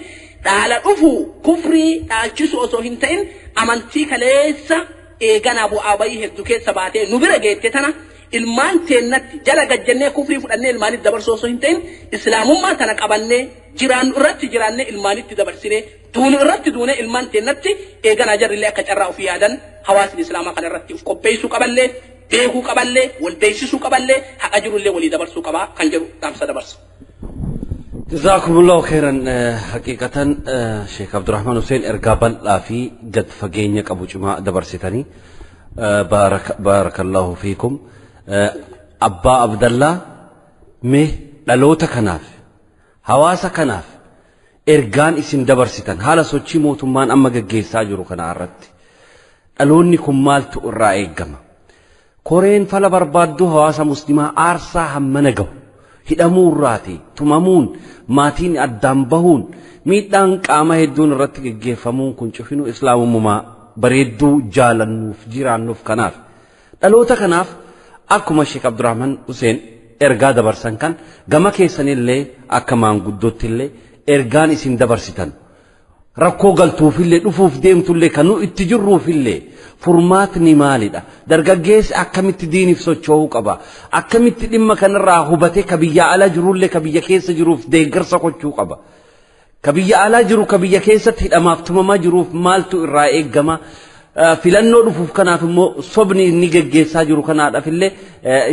dhaala dhufu kufrii dhaalchisu osoo hin ta'in amantii kaleessa eeganaa bu'aa bayii hedduu keessa baatee nu bira geette tana ilmaan teennatti jala gajjannee kufrii fudhannee ilmaanitti dabarsuu osoo hin ta'in islaamummaa tana qabannee jiraannu irratti jiraannee ilmaanitti dabarsinee duunu irratti duunee ilmaan teennatti eeganaa jarrillee akka carraa ofii yaadan hawaasni islaamaa kana irratti of qopheessuu qaballee beekuu qaballee wal beeksisuu qaballee haqa jirullee walii dabarsuu qabaa kan jedhu dhaamsa dabarsa. جزاكم الله خيرا. حقيقة شيخ عبد الرحمن حسين إرقابا لا في قد فقينيك أبو جماعة دبرستني. بارك الله فيكم. أبا عبد الله مه dhaloota kanaaf hawaasa kanaaf ergaan isin dabarsitan haala sochii mootummaan amma gaggeessaa jiru kana irratti dhaloonni kun maaltu irraa eeggama? Koreen fala barbaadduu hawaasa muslimaa aarsaa hammana gahu hidhamuu irraati tumamuun maatiin addaan bahuun miidhaan qaama hedduun irratti gaggeeffamuun kun cufinuu islaamummaa bareedduu jaalannuuf jiraannuuf kanaaf dhaloota kanaaf akkuma Sheek Abdurrahman Hussein ergaa dabarsan kan gama keessanillee akka maanguddootti ergaan isin dabarsitan rakkoo galtuufillee dhufuuf deemtullee kan nu itti jirruufillee furmaatni maalidha? Dargaggeessi akkamitti diiniif socho'uu qaba? Akkamitti dhimma kanarraa hubatee ka biyya alaa jirullee ka biyya keessa jiruuf deeggarsa gochuu qaba? Ka biyya alaa jiru ka biyya keessatti hidhamaaf tumamaa jiruuf maaltu irraa eeggama? Filannoo dhufuuf kanaaf immoo sobni inni geggeessaa jiru kanaadhaaf illee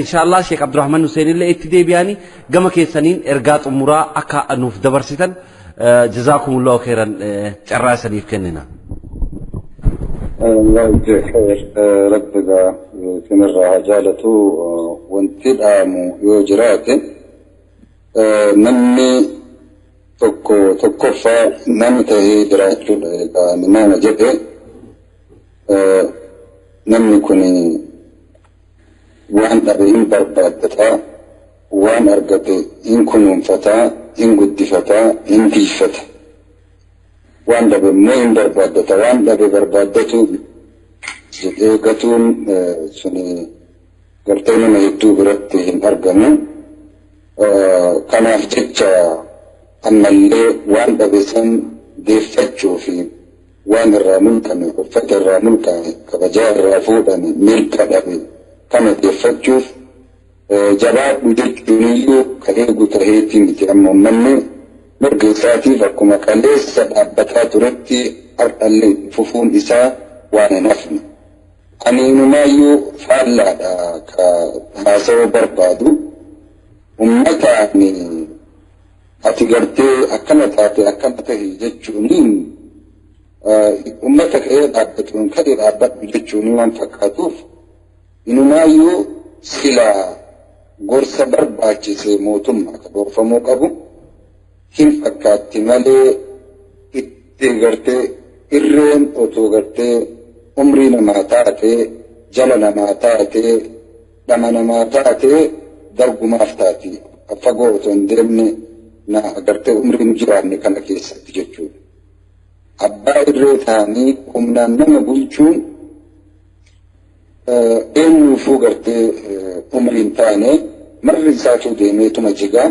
inshaallah Sheek Abdurrahman Hussein illee itti deebi'anii gama keessaniin ergaa xumuraa akka nuuf dabarsitan jazakumullahu khairan carraa isaniif kennina. الله يجزيك خير. ربك سنرها جالته وانتدامو يوجراته نمي tokkoffaa nama ta'ee jiraachuudha. Egaa nama jedhe namni kun waan dhabe hin barbaaddataa, waan argate hin kunuunfataa, hin guddifataa, hin tiifata. Waan dhabe immoo hin barbaaddata, waan dhabe barbaaddatu jedhee gatuun suni gartee nama hedduu biratti hin argamu. Kanaaf jecha ammallee waan dhabe san deeffachuu fi waan irraa mulqame, uffata irraa mulqame, kabajaa irraa fuudhame, mirga dhabe kana deeffachuuf jabaadhu jechuun iyyuu kan eegu taheetii miti. Amma uummanni mirga isaatiif akkuma kaleessa dhaabbataa turetti har'allee fufuun isaa waan hin hafne. Ani inumaayyuu faallaadha ka haasawuu barbaadu. Uummataan ati gartee akkana taate akkana tahe jechuuniin uummata ka'ee dhaabbatuun ka'ee dhaabbadhu jechuun waan fakkaatuuf inumaayyuu silaa gorsa barbaachise mootummaa ka gorfamuu qabu hin fakkaatti malee itti gartee irreen otoo gartee umrii namaa taatee jala namaa taatee dhama namaa taatee dargumaaf taati fagoo otoo hin deemne na gartee umriin jiraanne kana keessatti jechuudha. Abbaa irree ta'anii humnaan nama bulchuun eenyuufuu gartee umriin taane marri isaatuu deemeetuma jigaa.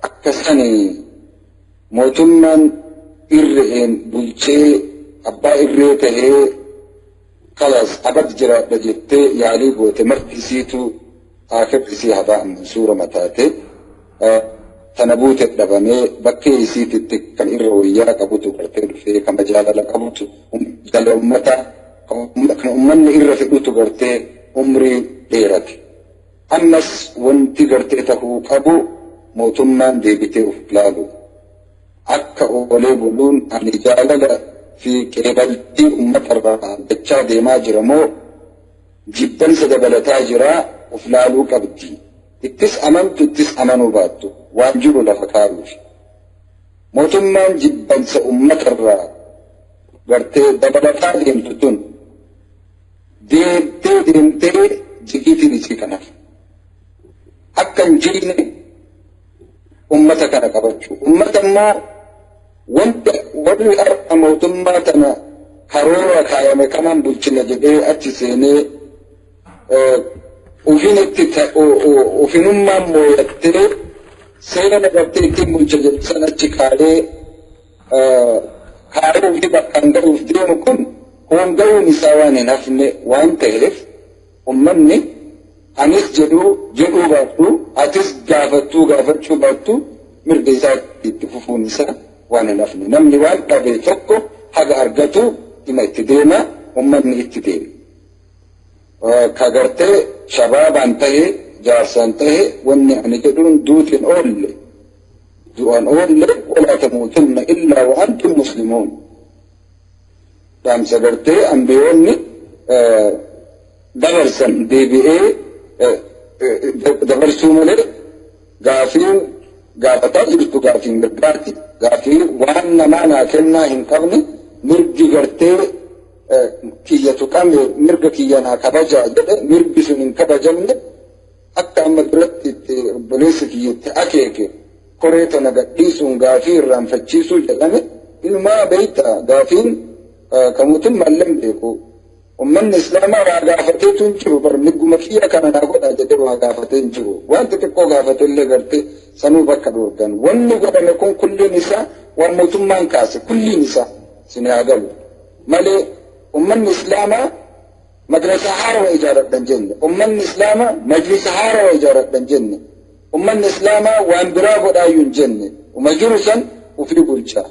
Akka sani mootummaan irreen bulchee abbaa irree tahee kalas abad jiraadha jettee yaalii goote marti isiitu akhirri isii habaa mansuura mataate. Tana buute dhabamee bakkee isiititti kan irra wayyaa qabutu gartee dhufee kan jaalala qabutu jaalala uummataa kan uummanni irra fedhutu gartee umrii dheerate. Ammas wanti gartee tahuu qabu mootummaan deebitee of ilaalu. Akka oolee buluun ani jaalala fi qeebaltii uummata irraa argachaa deemaa jira moo jibbansa dabalataa jira of laaluu qabdi. Ittis amantu ittis amanuu baattu waan jiru lafa kaa'uuf. Mootummaan jibbansa uummata irraa gartee dabalataa deemtu tun deemtee deemtee jigiitiin isii kanaaf. Akka hin jirne uummata kana qabachuu. Uummata immoo wanta warri har'a mootummaa tana karoora kaayame kanaan bulchina jedhee achi seenee ofinummaan mooyattee seera gartee ittiin bulcha jedhu san achi kaayee kaayee ofii bakkaan gahuuf deemu kun honga'uun isaa waan hin hafne waan ta'eef uummanni anis jedhuu jedhuu baattu atis gaafattuu gaafachuu baattu mirga isaa itti fufuun isaa waan hin hafne. Namni waan dhabe tokko haga argatu dhima itti deema uummanni itti deema. Ka gartee shabaabaan ta'e jaarsaan ta'e wanni ani jedhuun duutiin oolle du'aan oolle walaa tamuutunna illaa wa antum muslimuun. Dhaamsa gartee ambiyoonni dabarsan deebi'ee dabarsuu malee gaafiin gaafataa jirtu gaafiin gargaarti. Gaafii waan namaa naa kennaa hin qabne mirgi gartee kiyya tuqame mirga kiyya naa kabajaa jedhe mirgi sun hin kabajamne akka amma duratti itti obboleessi kiyyatti akeeke koree tana gadhiisuun gaafii irraanfachiisuu jedhame inumaa beeyta gaafiin ka mootummaallee hin beeku. Uummanni islaamaa waa gaafateetu hin jiru bar mirguma kiyya kana naa godhaa jedhee waa gaafatee hin jiru. Waan xixiqqoo gaafate illee gartee sanuu bakka dhoorgan. Wanni godhame kun kulliin isaa waan mootummaan kaase kulliin isaa isin haa galu. Malee uummanni islaamaa madrasa haarawaa ijaaradhan jenne. Uummanni islaamaa majlisa haarawaa ijaaradhan jenne. Uummanni islaamaa waan biraa godhaayyuu hin jenne. Uma jiru san ofii bulchaa.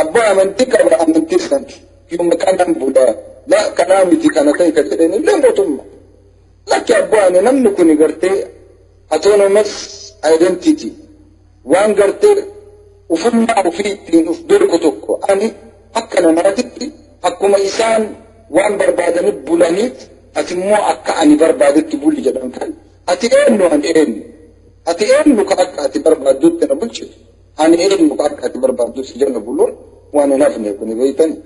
Abbaa amantii qaba amantii san yooma kanaan bulaa. La kanaa miti kana ta'e ka jedheen illee mootummaa. Lakki abbaa ani namni kun gartee autonomous identity waan gartee ufummaa ofii ittiin uf beeku tokko ani akka namaatitti akkuma isaan waan barbaadaniif bulaniif ati immoo akka ani barbaadetti buli jedhan kan ati eenyu ani eenyu ati eenyu ka akka ati barbaaddutti na bulchitu ani eenyu ka akka ati barbaaddutti jala buluun waan hin hafne kun beeytani.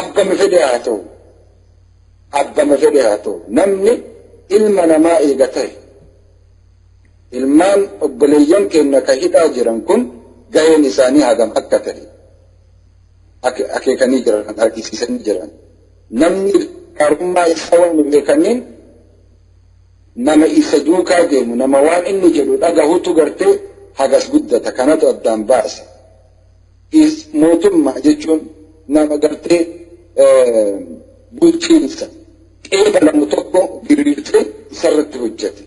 Abbama fedhe haa ta'u abbama fedhe haa ta'u namni ilma namaa eega ta'e ilmaan obboleeyyan keenya ka hidhaa jiran kun gaheen isaanii hagam akka ta'e akeekanii jiran argisiisanii jiran. Namni gaarummaa isaa waan beekaniin nama isa duukaa deemu nama waan inni jedhu dhagahutu gartee hagas guddata kanatu addaan baasa. Mootummaa jechuun nama gartee bulchiinsa qeebalamu tokko diriirsee isarratti hojjete.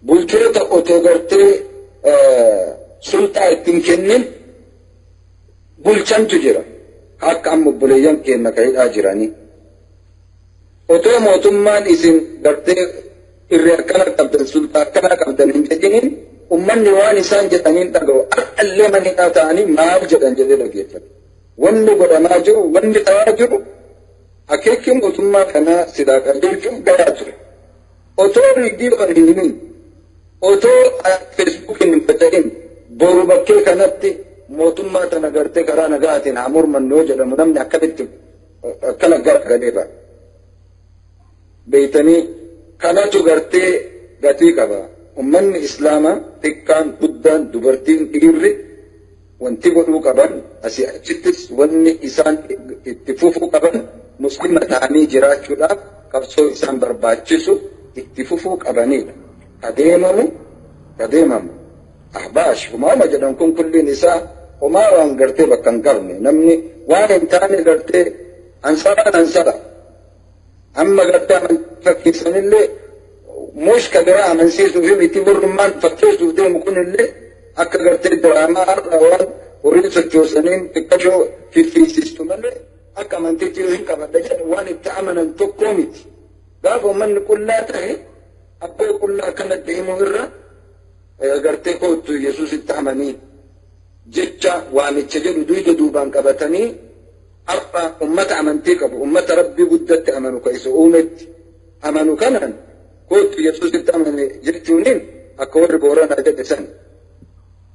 Bulchoota otoo gartee sulxaa ittiin kennin bulchantu jira. Akka amma obboleeyyan keenya ka hidhaa jiranii. Otoo mootummaan isin gartee irree akkana qabdan sulxaa akkana qabdan hin jedhiniin uummanni waan isaan jedhaniin dhaga'u har'allee mana hidhaa ta'anii maal jedhan jedhee dhaggeeffate. Wanni godhamaa jiru wanni ta'aa jiru akeekii mootummaa kanaa silaa qajeelchuun gahaa ture. Otoo riidiyoon hin himin otoo feesbuukiin hin faca'in boru bakkee kanatti mootummaa tana gartee karaa nagaatiin haa mormannu yoo jedhamu namni akkamitti akkana garagalee ba'a. Beeytanii kanatu gartee gatii qaba. Uummanni islaamaa xiqqaan guddaan dubartiin dhiirri wanti godhuu qaban asii achittis wanni isaan itti fufuu qaban muslima ta'anii jiraachuudhaaf qabsoo isaan barbaachisu itti fufuu qabanidha. Adeemamu ahbaash humaama jedhan kun kulliin isaa homaa waan gartee bakka hin qabne namni waan hin taane gartee ansaraan ansara amma gartee amantii fakkeessanillee mushka biraa amansiisuu fi miti borrummaan fakkeessuuf deemu kunillee akka gartee diraamaa har'a waan horii sochoosaniin xiqqashoo fiffiisistu malee akka amantiitti hin qabadha jedhu waan itti amanan tokkoo miti. Gaafa uummanni qullaa ta'e abbaa qullaa kanatti himuu irra Gartee koottu Yesuusitti amanii jecha waamicha jedhu duyda duubaan qabatanii har'a ummata amantii qabu, ummata Rabbii guddatti amanu, ka isa uumetti amanu kanaan koottu Yesuusitti amane jechuuniin akka warri Booranaa jedhe san.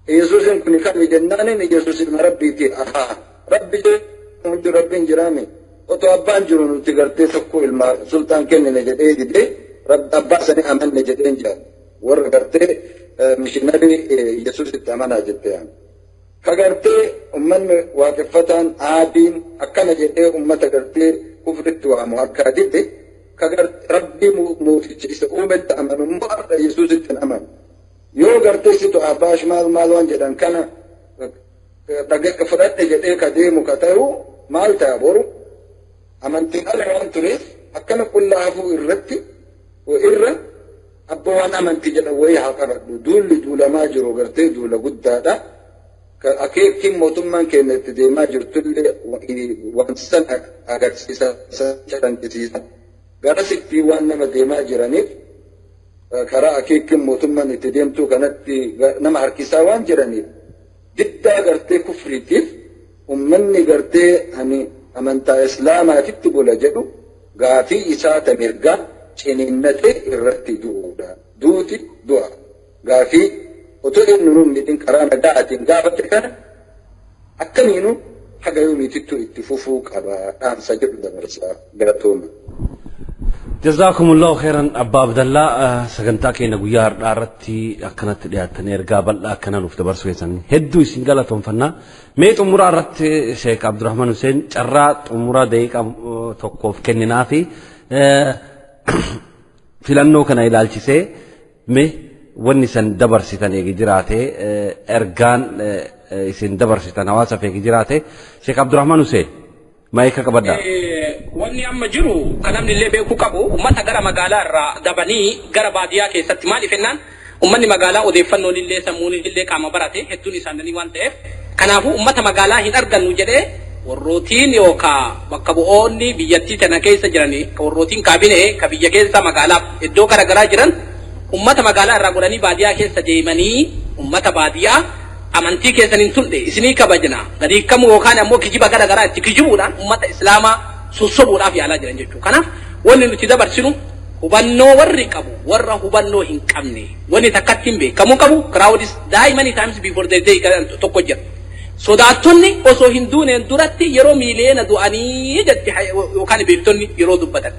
Yesuusin kun kami jennaanin, Yesuus ilma Rabbiiti. Ahaa, Rabbi hundi Rabbiin jiraame otoo abbaan jiru nuti gartee tokko ilma sultaan kennine jedhee didee abbaa sanii amanne jedheen jira. Warra gartee mishiinarii Yesuusitti amanaa jette. Ka gartee ummanni waaqeffataan aadiin akkana jedhee ummata gartee kufritti waamu akka dide, ka Rabbii mooticha isa uumetti amanu immoo har'a Yesuusitti hin amanu. Yoo gartee situ abbaash maal maal waan jedhan kana fudhadhe jedhee ka deemu ka ta'u maal ta'a? Boru amantiin ala waan tureef akkana qullaa hafuu irratti irra abbaa waan amantii jedhan wayii haa qabadhu. Duulli duulamaa jiru gartee duula guddaadha. Akeekiin mootummaan keenya itti deemaa jirtullee waan san agarsiisa, calanqisiisa. Garasitti waan nama deemaa jiraniif, karaa akeekiin mootummaan itti deemtuu kanatti nama harkisaa waan jiraniif, diddaa gartee kufriitiif ummanni gartee ani amantaa Islaamaatitti bula jedhu gaafii isaa ta mirgaa ciniinnatee irratti du'uudha. Duuti du'a. Gaafii otoo inni nuun midhin karaa nagaatiin gaafate kana akkamiinu haga yoomiitittuu itti fufuu qaba dhaamsa jedhu dabarsaa, galatooma. Jazaakumullahu khairan, Abbaa Abdallaa. Sagantaa keenya guyyaa har'aa irratti akkanatti dhiyaattanii ergaa bal'aa akkana nuuf dabarsuu keessan hedduu isin galatoomfannaa. Mee xumuraa irratti Sheek Abdurrahman Hussein carraa xumuraa daqiiqaa tokkoof kenninaa fi filannoo kana ilaalchisee mee wanni isin dabarsitan eegi jiraate, ergaan isin dabarsitan hawaasaaf eegi jiraate, Sheek Abdurrahman Hussein, maayika qabadhaa. Wanni amma jiru kan namni illee beekuu qabu, ummata gara magaalaa irraa dabanii gara baadiyyaa keessatti, maaliif jennaan, ummanni magaalaa odeeffannoon illee sammuun illee qaama barate hedduun isaanii waan ta'eef, kanaafuu ummata magaalaa hin argannu jedhee warrootiin yookaa bakka bu'oonni biyyattii tana keessa jiran, warrootiin kaabinee ka biyya keessa magaalaa iddoo garaagaraa jiran, ummata magaalaa irraa godhanii baadiyyaa keessa deemanii ummata baadiyyaa amantii keessan hin tunne, isinii kabajna gadi hiikkamuu yookaan ammoo kijiba garaagaraa itti kijibuudhaan ummata Islaamaa sossobuudhaaf yaalaa jiran jechuudha. Kanaaf wanni nuti dabarsinu, hubannoo warri qabu, warra hubannoo hin qabne, wanni takkatti hin beekamuu qabu, crowds die many times before they die tokko jira. Sodaattonni osoo hin duuneen duratti yeroo miiliyoona du'anii jetti yookaan beektonni yeroo dubbatan.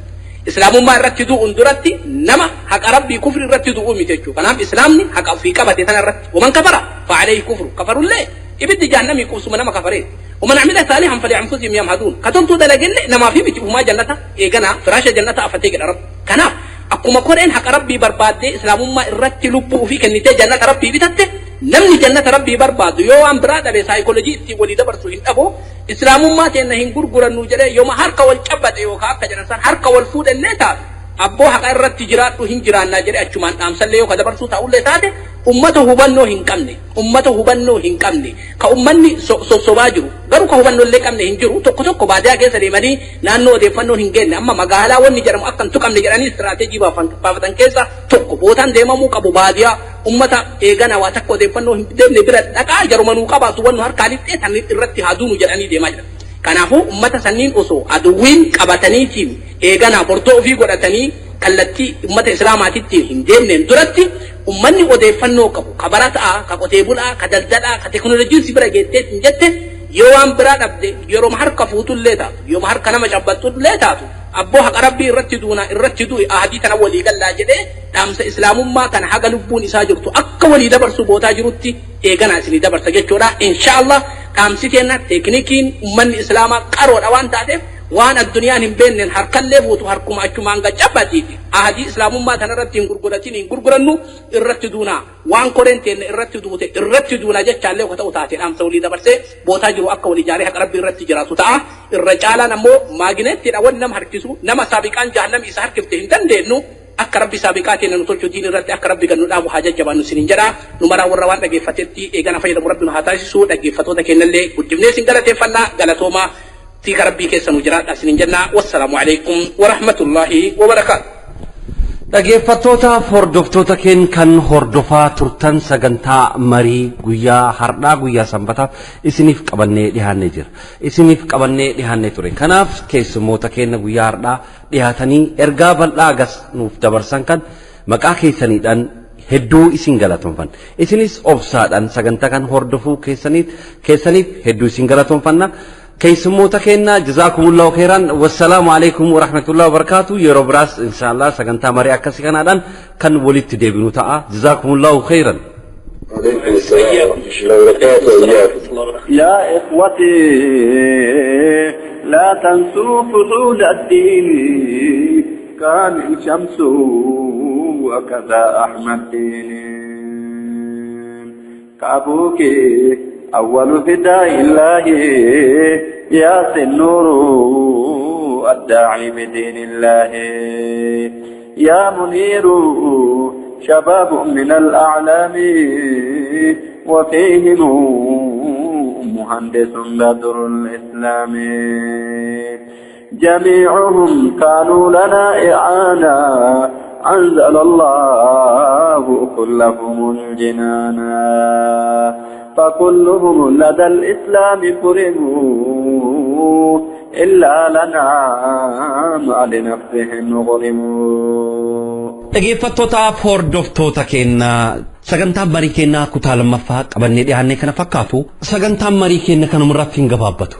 Islaamummaa irratti du'uun duratti nama haqa Rabbii kufri irratti du'uu miti jechuudha. Kanaaf Islaamni haqa ofii qabate sana irratti ومن كفر فعليه كفره, kafarullee ibiddi jahannamii qubsuma nama kafaree. ومن عمل صالحا فلأنفسهم يمهدون, katoltuu dalagelle namaa fi miti, ufumaa jannata eeganaa firaasha jannata afatee jedha Rabbi. Kanaaf akkuma koreen haqa Rabbii barbaaddee Islaamummaa irratti lubbuu ofii kennitee jannata Rabbii bitatte, namni jannata Rabbii barbaadu yoo waan biraa dhabe saayikoolojii ittiin walii dabarsu hin dhabu. Islaamummaa teenna hin gurgurannu jedhee yooma harka wal cabbate yookaan akka jedhan san harka wal fuudhannee taatu, abboo haqa irratti jiraadhu hin jiraannaa jedhee achumaan dhaamsallee yoo ka dabarsuu ta'ullee taate, ummata hubannoo hin qabne, ummata hubannoo hin qabne ka ummanni sossobaa jiru, garuu ka hubannoo illee qabne hin jiru. Tokko tokko baadiyaa keessa deemanii naannoo odeeffannoon hin geenye, amma magaalaa wanni jedhamu akka hin tuqamne jedhanii istiraateejii baafatan keessa tokko bootaan deemamuu qabu baadiyaa ummata eegana waa takka odeeffannoo hin deemne bira dhaqaa, jarumanuu qabaatu wannu harkaa lixxee tan irratti haa duunu jedhanii deemaa jiran. Kanaafuu ummata sanniin osoo aduwwiin qabataniitiin eeganaa bortoo ofii godhatanii kallattii ummata Islaamaatitti hin deemneen duratti, ummanni odeeffannoo qabu, ka barataa, ka qotee bulaa, ka daldalaa, ka teknooloojiin si bira geettee hin jette, yoo waan biraa dhabde yeroo harka fuutullee taatu, yoo harka nama cabbattullee taatu, abboo haqa Rabbii irratti duuna, irratti du'i, ahadii tana walii gallaa jedhee dhaamsa Islaamummaa kana haga lubbuun isaa jirtu akka walii dabarsu bootaa jirutti eeganaa isinii dabarsa jechuudha. Insha Allah dhaamsi kenna teeknikiin ummanni Islaamaa qaroodha waan taateef, waan addunyaan hin beenneen harkallee fuutu harkuma achumaan gaccabatiiti. Ahadii Islaamummaa tanarratti hin gurguratin, hin gurgurannu, irratti duunaa, waan koreen teenne irratti duute irratti duunaa jechaallee ka ta'u taate dhaamsa walii dabarsee bootaa jiru akka walii ijaaree haqa Rabbii irratti jiraatu ta'a. Irra caalaan ammoo maagineettidha wanni nama harkisu, nama saabiqaan jahannami isa harkifte hin dandeenyu. Akka Rabbi saabiqaa teenne nu tolchu, diin irratti akka Rabbi gannu dhaabu haa jajjabaannu isiniin jedha. Nu maraa warra waan dhaggeeffatetti eegana fayyadamu Rabbi nu haa taasisu. Dhaggeeffatoota keenyallee guddifnee isin galateeffannaa, galatoomaa, tiika Rabbii keessa nu jiraadha isiniin jenna. Wassalaamu alaikum warahmatullaahi wabarakaatu. Dhaggeeffattootaaf hordoftoota keenya kan hordofaa turtan sagantaa marii guyyaa har'aa guyyaa sanbataaf isiniif qabannee dhiyaannee jira. Isiniif qabannee dhiyaannee ture. Kanaaf keessummoota keenya guyyaa har'aa dhiyaatanii ergaa bal'aa gas nuuf dabarsan kan maqaa keessaniidhaan hedduu isin galatoonfanna. Isinis obsaadhaan sagantaa kan hordofuu keessaniif hedduu isin galatoonfanna. Keessummoota keenya jazaakumullahu khairan, wassalaamu alaikum warahmatullahi wabarakatuh. Yeroo biraas inshaallah sagantaa marii akkasii kanaadhaan kan walitti deebinu ta'a. Jazaakumullahu khairan. عليكم السلام ورحمة الله وبركاته. وإياكم. يا إخوتي لا تنسوا فصول الدين، كان الشمس وكذا أحمد دين، كأبوك أول فداء الله، ياسين النور الداعي بدين الله، يا منير شباب من الأعلام، وفيهم مهندس بدر الإسلام، جميعهم كانوا لنا إعانا، أنزل الله كلهم الجنانا، فكلهم لدى الإسلام كرموا، إلا لنا ما لنفسهم ظلموا. Dhaggeeffattootaaf hordoftoota keenya, sagantaan marii keenyaa kutaa lammaffaa qabannee dhiyaannee kana fakkaatu. Sagantaan marii keenya kanumarratti hin gabaabbatu.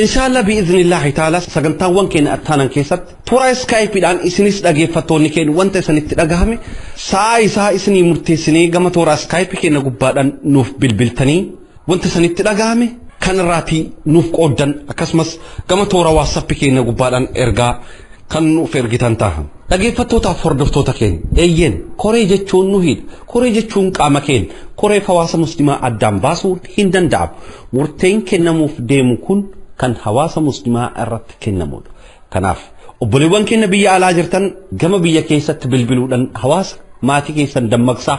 Inshaallah bi'iznillaahi ta'ala sagantaawwan keenya attaanan keessatti toora iskaayipiidhaan isinis dhaggeeffattoonni keenya wanta isinitti dhagahame sa'a isaa isinii murteessinee gama toora iskaayipii keenya gubbaadhaan nuuf bilbiltanii wanta isinitti dhagahame kan irraatii nuuf qooddan, akkasumas gama toora waatsaappii keenya gubbaadhaan ergaa kan nuuf ergitan ta'a. Dhaggeeffattootaaf hordoftoota keenya, eeyyeen, koree jechuun nu hidha. Koree jechuun qaama keenya. Koree hawaasa muslimaa addaan baasuun hin danda'amu. Murteen kennamuuf deemu kun kan hawaasa muslimaa irratti kennamudha. Kanaaf obboleewwan keenya biyya alaa jirtan gama biyya keessatti bilbiluudhaan hawaasa maatii keessan dammaqsaa,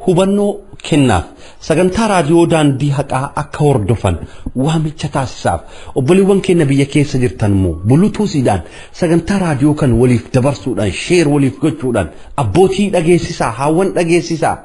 hubannoo kennaaf, sagantaa raadiyoo Daandii Haqaa akka hordofan waamicha taasisaaf. Obboleewwan keenya biyya keessa jirtan immoo bulutuusiidhaan sagantaa raadiyoo kan waliif dabarsuudhaan, share waliif gochuudhaan abbootii dhageessisaa, haawwan dhageessisaa.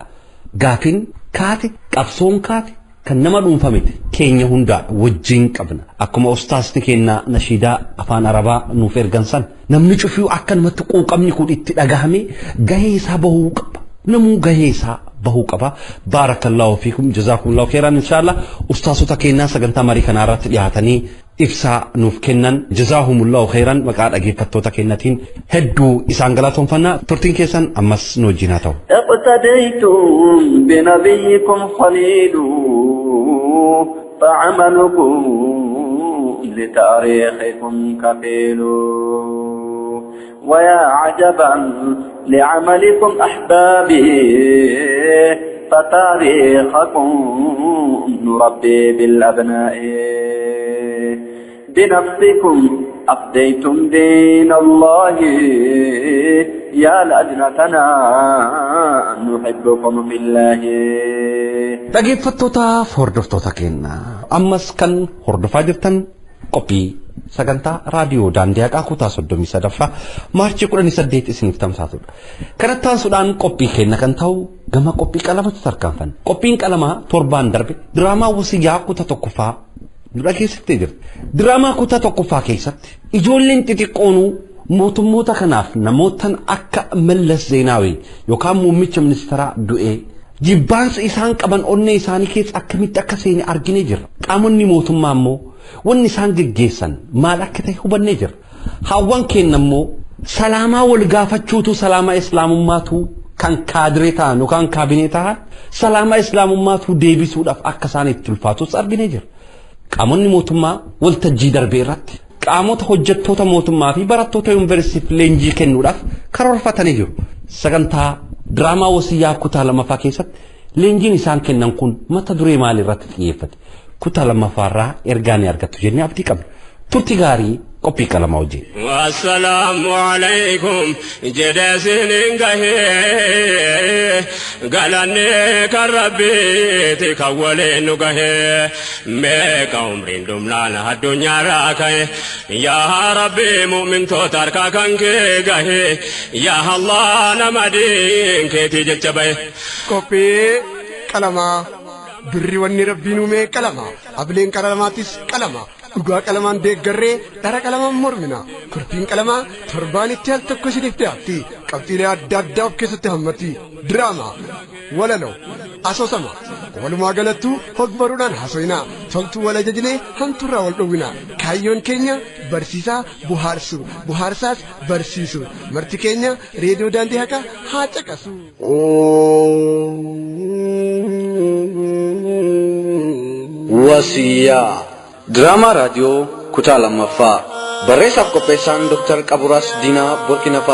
Gaafin kaate, qabsoon kaate kan nama dhuunfame keenya hundaa wajjin qabna. Akkuma ustaasni keenya nashiidaa afaan Arabaa nuuf ergan san, namni cufuu akkanumatti quuqamni kun itti dhagahame gahee isaa bahuu qaba. Namuu gahee isaa bahuu qaba. Baarakallahu fiikum, jazaakumullahu khairan. Inshaallah ustaasota keenyaa sagantaa marii kanaa irratti dhiyaatanii ibsaa nuuf kennan jazaahumullahu khairan, maqaa dhaggeeffattoota keenyatiin hedduu isaan galatoonfanna. Turtiin keessan ammas nu wajjin haa ta'u. اقتديتم بنبيكم خليل، فعملكم لتاريخكم كفيل، ويا عجبا لعملكم أحبابي، فتاريخكم نربي بالأبناء، بنفسكم أفديتم دين الله، يا لجنتنا نحبكم في الله. Dhaggeeffattootaaf hordoftoota keenya, ammas kan hordofaa jirtan qophii sagantaa raadiyoo Daandii Haqaa kutaa 33ffaa Maarchii 18 isiniif tamsaasudha. Kanatti aansuudhaan qophii keenya kan ta'u gama qophii qalamatti tarkaanfanna. Qophiin qalamaa torbaan darbe diraamaa Wasiyyaa kutaa tokkoffaa nu dhageessiftee jirti. Diraamaa kutaa tokkoffaa keessatti ijoolleen xixiqqoonuu mootummoota kanaaf namootan akka Mallas Zeenaawii yookaan muummicha ministeeraa du'ee jibbaansa isaan qaban onnee isaanii keessa akkamitti akka seene arginee jirra. Qaamonni mootummaa immoo wanni isaan geggeessan maal akka ta'e hubannee jirra. Hawwan keenya immoo salaamaa wal gaafachuutu, salaamaa islaamummaatu kan kaadiree ta'an yookaan kaabinee ta'an salaamaa islaamummaatu deebisuudhaaf akka isaan itti ulfaatus arginee jirra. Qaamonni mootummaa waltajjii darbee irratti qaamota hojjettoota mootummaa fi barattoota yuunivarsiitiif leenjii kennuudhaaf karoorfatanii jiru. Sagantaa diraamaa Wasiyyaa kutaa lammaffaa keessatti leenjiin isaan kennan kun mata duree maalii irratti xiyyeeffate? Kutaa lammaffaarraa ergaa ni argattu jennee abdii qabna. Turtii gaarii Qophii qalamaa wajjin. Assalaamu alaikum jedhee sinin gahee galanni kan rabbiiti kan waliin nu gahee meeqa umriin dhumnaan addunyaarraa ka'e yaa rabbi mu'mintoota harkaa kan kee gahee yaa Allah nama diin keetii jecha bahe. Qophii qalamaa. Birri wanni rabbiin uume qalama. Ableen qalamaatis qalama. Dhugaa qalamaan deeggarree dhara qalamaan mormina. Kurfiin qalamaa torbaanitti al tokko isiniif dhiyaatti. Qabxiilee adda addaa of keessatti hammatti. Diraamaa, walaloo, asoosama. Walumaa galattuu hogbaruudhaan haasofina. Toltuu wal ajajnee hamtuurraa wal dhowwina. Kaayyoon keenya barsiisaa buhaarsu. Buhaarsaas barsiisu. Marti keenya reediyoo daandii haqaa haa caqasu. Wasiyaa Diraamaa raadiyoo kutaa lammaffaa barreessaaf qopheessaan Dr. Qaburaas Diinaa Burkina